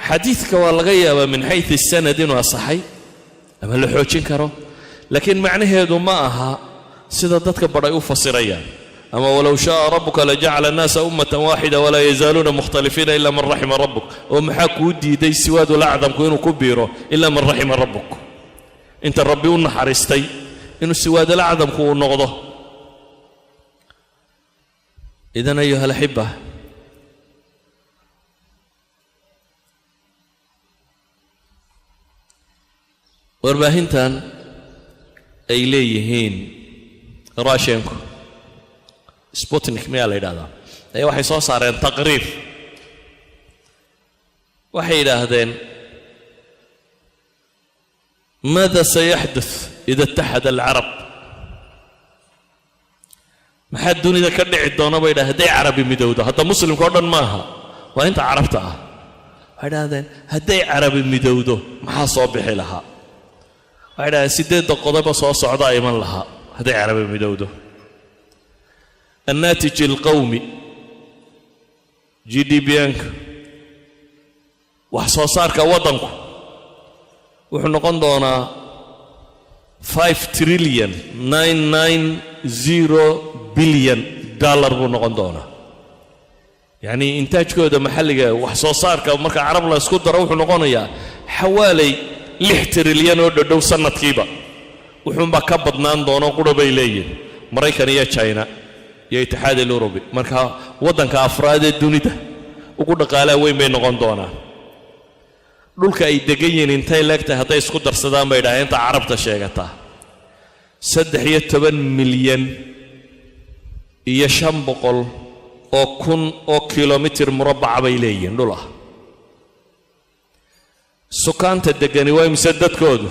xadiidka waa laga yaabaa من حيث السند inuu asaxay ama la xoojin karo, laakiin macnaheedu ma aha sida dadka badh ay u fasirayaan. Ama ولو شاء ربك لجعل الناس أمة واحدة ولا يزالون مختلفين إلا من رحم ربك. Oo maxaa kuu diiday سواد الأعظم ku inuu ku biiro إلا من رحم ربك, inta Rabbi u naxariistay inuu سواد الأعظم ku uu noqdo? إذن أيها الأحبة, warbaahintan ay leeyihiin Russianku, Sputnik miyaa la yidhahdaa, ayaa waxay soo saareen taqriir. Waxay yidhaahdeen, ماذا سيحدث إذا اتحد العرب? Maxaa dunida ka dhici doona, bay yidhahdeen, hadday Carabi midowdo? Hadda Muslimka o dhan maaha, waa inta Carabta ah. Waxay idhahdeen, hadday Carabi midowdo maxaa soo bixi lahaa? Waxay dhahdeen, siddeedda qodoba soo socdaa iman lahaa hadday Carabi midowdo. الناتج القومي, GDP-nka, wax soo saarka waddanku wuxuu noqon doonaa $5 trillion 990 billion buu noqon doonaa. Yacnii intaajkooda maxalliga, wax soo saarka marka Carab la isku daro, wuxuu noqonayaa xawaalay 6 trilyan oo dhodhow sanadkiiba. Wuxuunbaa ka badnaan doono qura, bay leeyihin, Maraykan iyo China iyo Itixaad Alurubi. Marka waddanka afraad ee dunida ugu dhaqaalaa weyn bay noqon doonaan. Dhulka ay degan yihiin intay leegtahay hadday isku darsadaan, bay dhahdeen, inta Carabta sheegataa? 13 milyan iyo 500 oo kun oo kilomitir murabbaca bay leeyihiin dhul ah. Sukaanta degani waa imise? Dadkoodu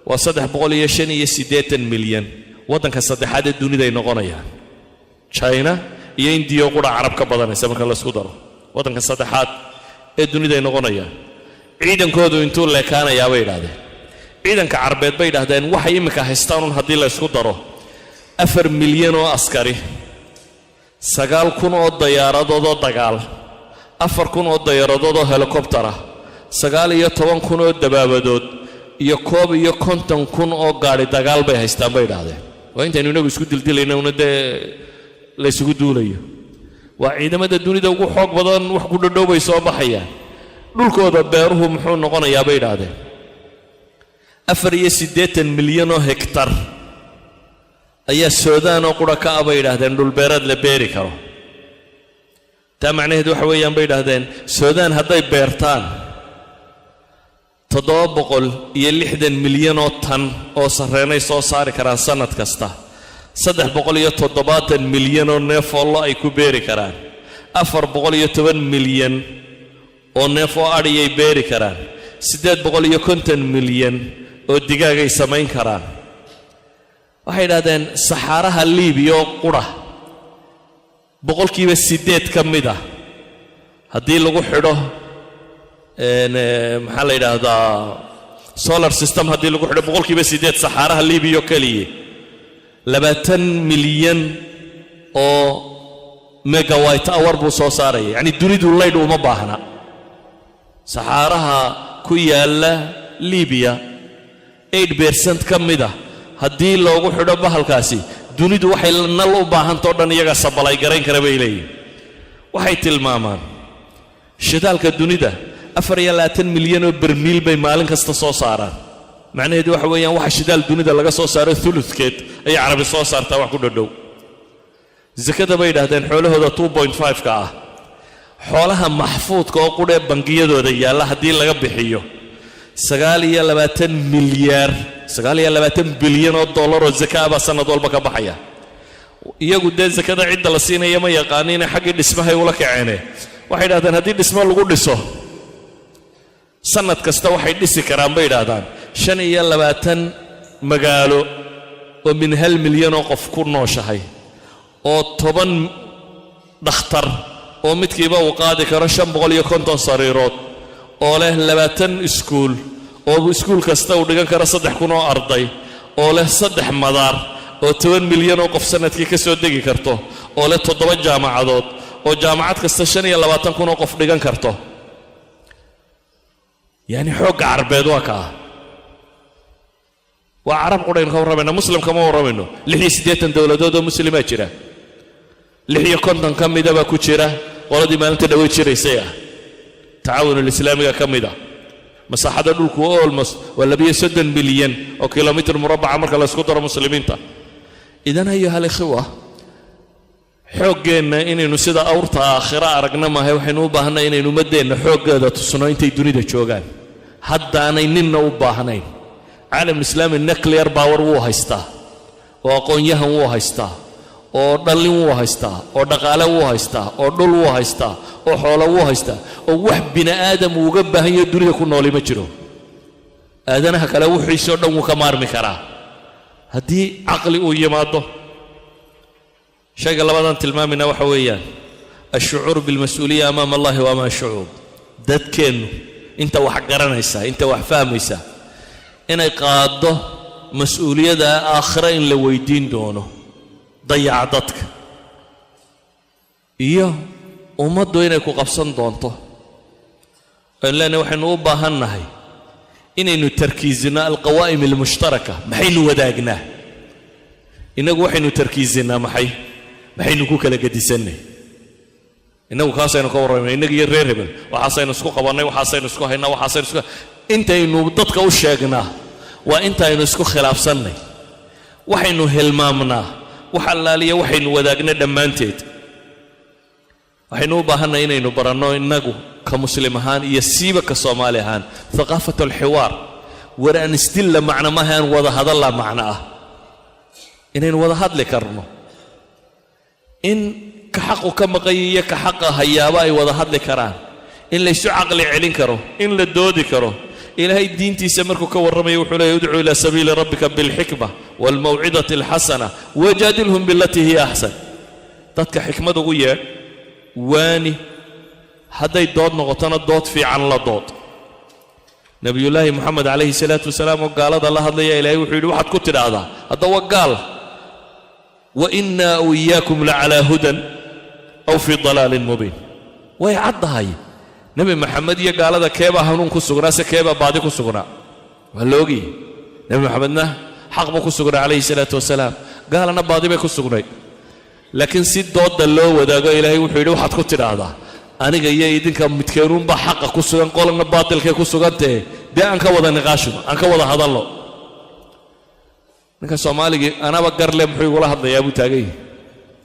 waa 385 milyan. Waddanka saddexaad ee duniday noqonayaan. China iyo Indiya qura Carab ka badanaysa marka la isku daro. Waddanka saddexaad ee duniday noqonayaan. Ciidankoodu intuu leekaanayaa, bay idhahdeen? Ciidanka Carbeed, bay idhahdeen, waxay imminka haystaan un haddii la ysku daro 4 milyan oo askari, 9000 oo dayaaradood oo dagaal, 4000 oo dayaaradood oo helikobtar ah, 19,000 oo dabaabadood iyo 51,000 oo gaadhi dagaal bay haystaan, bay idhaahdeen. Waa intaynu inagu isku dildilayna una dee la ysugu duulayo. Waa ciidamada dunida ugu xoog badan, wax ku dhadhow bay soo baxayaan. Dhulkooda beeruhu muxuu noqonayaa, bay idhaahdeen? 84 milyan oo hektar ayaa Suudaan oo qura ka ah, bay idhaahdeen, dhulbeereed la beeri karo. Taa macnaheed waxa weeyaan, bay idhahdeen, Suudaan hadday beertaan 760 milyan oo tan oo sarreenay soo saari karaan sannad kasta, 370 milyan oo neef oo lo ay ku beeri karaan, 410 milyan oo neef oo adhiyay beeri karaan, 850 milyan oo digaagay samayn karaan. Waxay idhahdeen saxaaraha Liibiya oo qura 8% ka mid ah haddii lagu xidho, maxaa la yidhaahdaa, solar system, haddii lagu xidho 8% saxaaraha Liibiya oo keliya, 20 milyan oo megawatt hour buu soo saaraya. Yacni dunidu laydh uma baahna. Saxaaraha ku yaalla Liibiya 8% ka mid ah haddii loogu xidho bahalkaasi, dunidu waxay nal u baahantao dhan iyagaa supply garayn kara, bay leeyihin. Waxay tilmaamaan shidaalka dunida 24 milyan oo bermiil bay maalin kasta soo saaraan. Macnaheedu waxa weeyaan waxa shidaal dunida laga soo saaro uludkeed ayay Carabi soo saartaa, wax ku dhodhow. Sakada, bay yidhahdeen, xoolahooda 2.5-ka ah, xoolaha maxfuudka oo qudhee bangiyadooda yaalla haddii laga bixiyo, 29 milyaar, 29 bilyan oo dollar oo zaka baa sanad walba ka baxaya. Iyagu dee zakada cidda la siinaya ma yaqaaniine, xaggii dhismahay ula kaceene. Waxay idhahdeen haddii dhismo lagu dhiso sanad kasta, waxay dhisi karaan, bay idhaahdaan, 25 magaalo oo min 1 milyan oo qof ku nooshahay, oo 10 dhakhtar oo midkiiba uu qaadi karo 550 sariirood, oo leh 20 iskuul oo iskuul kasta uu dhigan karo 3000 oo arday, oo leh saddex madaar oo 10 milyan oo qof sanadkii ka soo degi karto, oo leh toddoba jaamacadood oo jaamacad kasta 25,000 oo qof dhigan karto. Yacni xoogga Carbeed waa kaa. Waa Carab qudhaynu ka warramayna, Muslim kama warramayno. 86 dowladood oo Muslimaa jira, 56 ka mida baa ku jira qoladii maalinta dhawey jiraysay ah, Tacaawun Alislaamiga ka mid ah. Masaaxada dhulku almost waa 32 milyan oo kilomitir murabbaca marka la isku daro muslimiinta. إذن أيها الإخوة, xooggeenna inaynu sida awrta aakhiro aragna maahay. Waxaynu u baahnay inaynu ummaddeenna xooggeeda tusno intay dunida joogaan, haddaanay ninna u baahnayn. Caalamulislaami nuclear power wuu haystaa, oo aqoon-yahan wuu haystaa, oo dhallin wuu haystaa, oo dhaqaale wuu haystaa, oo dhul wuu haystaa, oo xoolo wuu haystaa, oo wax bini aadam uu uga baahan yaho dunida ku nooli ma jiro. Aadanaha kale wuxiisoo dhan wuu ka maarmi karaa haddii caqli uu yimaado. Shayga labaadaan tilmaamayna waxa weeyaan الشعور بالمسؤولية أمام الله وأمام الشعوب. Dadkeennu, inta wax garanaysa, inta wax fahmaysa, inay qaaddo mas-uuliyadda aakhiro in la weydiin doono dayaca dadka iyo ummaddu inay ku qabsan doonto. Aynu leenahay waxaynu u baahan nahay inaynu tarkiisino القوائم المشتركة. Maxaynu wadaagnaa innagu? Waxaynu tarkiisinaa maxay? Maxaynu ku kala gedisannay innagu? Kaasaynu ka warramayna. Innaga iyo reer hebel waxaasaynu isku qabannay, waxaasaynu isku haynaa, waxaasaynu isku. Intaynu dadka u sheegnaa waa intaynu isku khilaafsannay. Waxaynu hilmaamnaa wax allaaliya waxaynu wadaagna dhammaanteed. Waxaynu u baahannahay inaynu baranno innagu ka Muslim ahaan iyo siiba ka Soomaali ahaan ثقافة الحوار. War aan isdilla macno maaha, aan wada hadallaa macno ah, inaynu wada hadli karno, in ka xaqu ka maqanya iyo ka xaqa hayaaba ay wada hadli karaan, in laysu caqli celin karo, in la doodi karo. Ilaahay diintiisa markuu ka warramayo wuxuu leeyay: ادع إلى سبيل ربك بالحكمة والموعظة الحسنة وجادلهم بالتي هي أحسن. Dadka xikmad ugu yeedh, waani, hadday dood noqotona dood fiican la dood. Nebiyullaahi Moxamed calayhi salaatu wasalaam oo gaalada la hadlaya, Ilaahay wuxuu yidhi: waxaad ku tidhaahdaa, hadda waa gaal, وإنا أو إياكم لعلى هدى أو في ضلال مبين. Way caddahay, Nebi Maxamed iyo gaalada keebaa hanuun ku sugnaa, se keebaa baadi ku sugnaa? Waa la ogyahy. Nebi Maxamedna xaq buu ku sugnaa calayhi salaatu wasalaam, gaalana baadi bay ku sugnayd. Laakiin si doodda loo wadaago, Ilaahay wuxuu yidhi: waxaad ku tidhaahdaa, aniga iyo idinka midkeenuunbaa xaqa ku sugan, qolana baatilkay ku sugantee, dee aan ka wada niqaashino, aan ka wada hadalno. Ninka Soomaaligii anaba garle muxuu igula hadlayaa buu taagan yahay,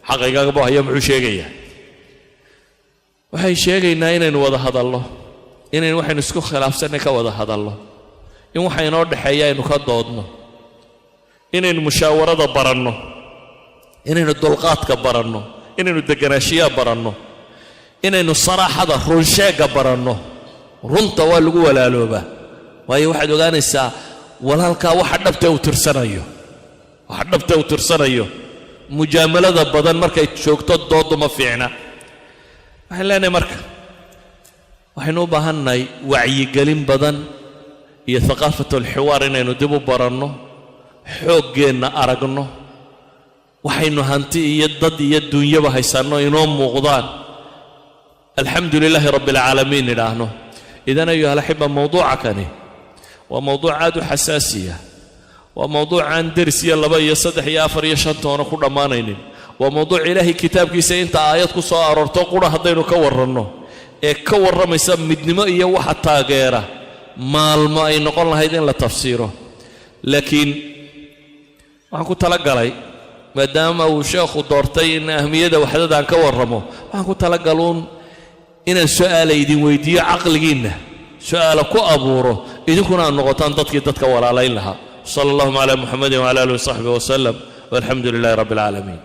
xaqaygagaba haya, muxuu sheegayaa? Waxay sheegaynaa inaynu wada hadallo, inaynu waxaynu isku khilaafsannay ka wada hadallo, in waxa inoo dhexeeya aynu ka doodno, inaynu mushaawarada baranno, inaynu dulqaadka baranno, inaynu deganaanshiyaa baranno, inaynu saraaxada, runsheegga baranno. Runta waa lagu walaaloobaa, waayo waxaad ogaanaysaa walaalkaa waxa dhabta uu tirsanayo, waxa dhabta uu tirsanayo. Mujaamalada badan markay joogto dooddu ma fiicna. Waxaan leenahay marka waxaynu u baahannahay wacyigelin badan iyo ثقافة الحوار inaynu dib u baranno, xooggeenna aragno, waxaynu hanti iyo dad iyo dunyaba haysanno inoo muuqdaan, الحمد لله رب العالمين nidhaahno. إذن أيها الأحبة, mowduuca kani waa mowduuc aad u xasaasiya, waa mowduuc aan deris iyo laba iyo saddex iyo afar iyo shan toona ku dhammaanaynin. Waa mowduuc Ilaahay kitaabkiisa inta aayad ku soo aroorto qura haddaynu ka warranno ee ka warramaysa midnimo iyo waxa taageera maalmo ay noqon lahayd in la tafsiiro. Laakiin waxaan ku talagalay, maadaama uu sheekhu doortay in ahmiyada waxdadaan ka warramo, waxaan ku talagaluun inaan su'aala idin weydiiyo, caqligiinna su'aala ku abuuro, idinkuna aad noqotaan dadkii dadka walaalayn lahaa. صلى اللهم على محمد وعلى آله وصحبه وسلم، والحمد لله رب العالمين.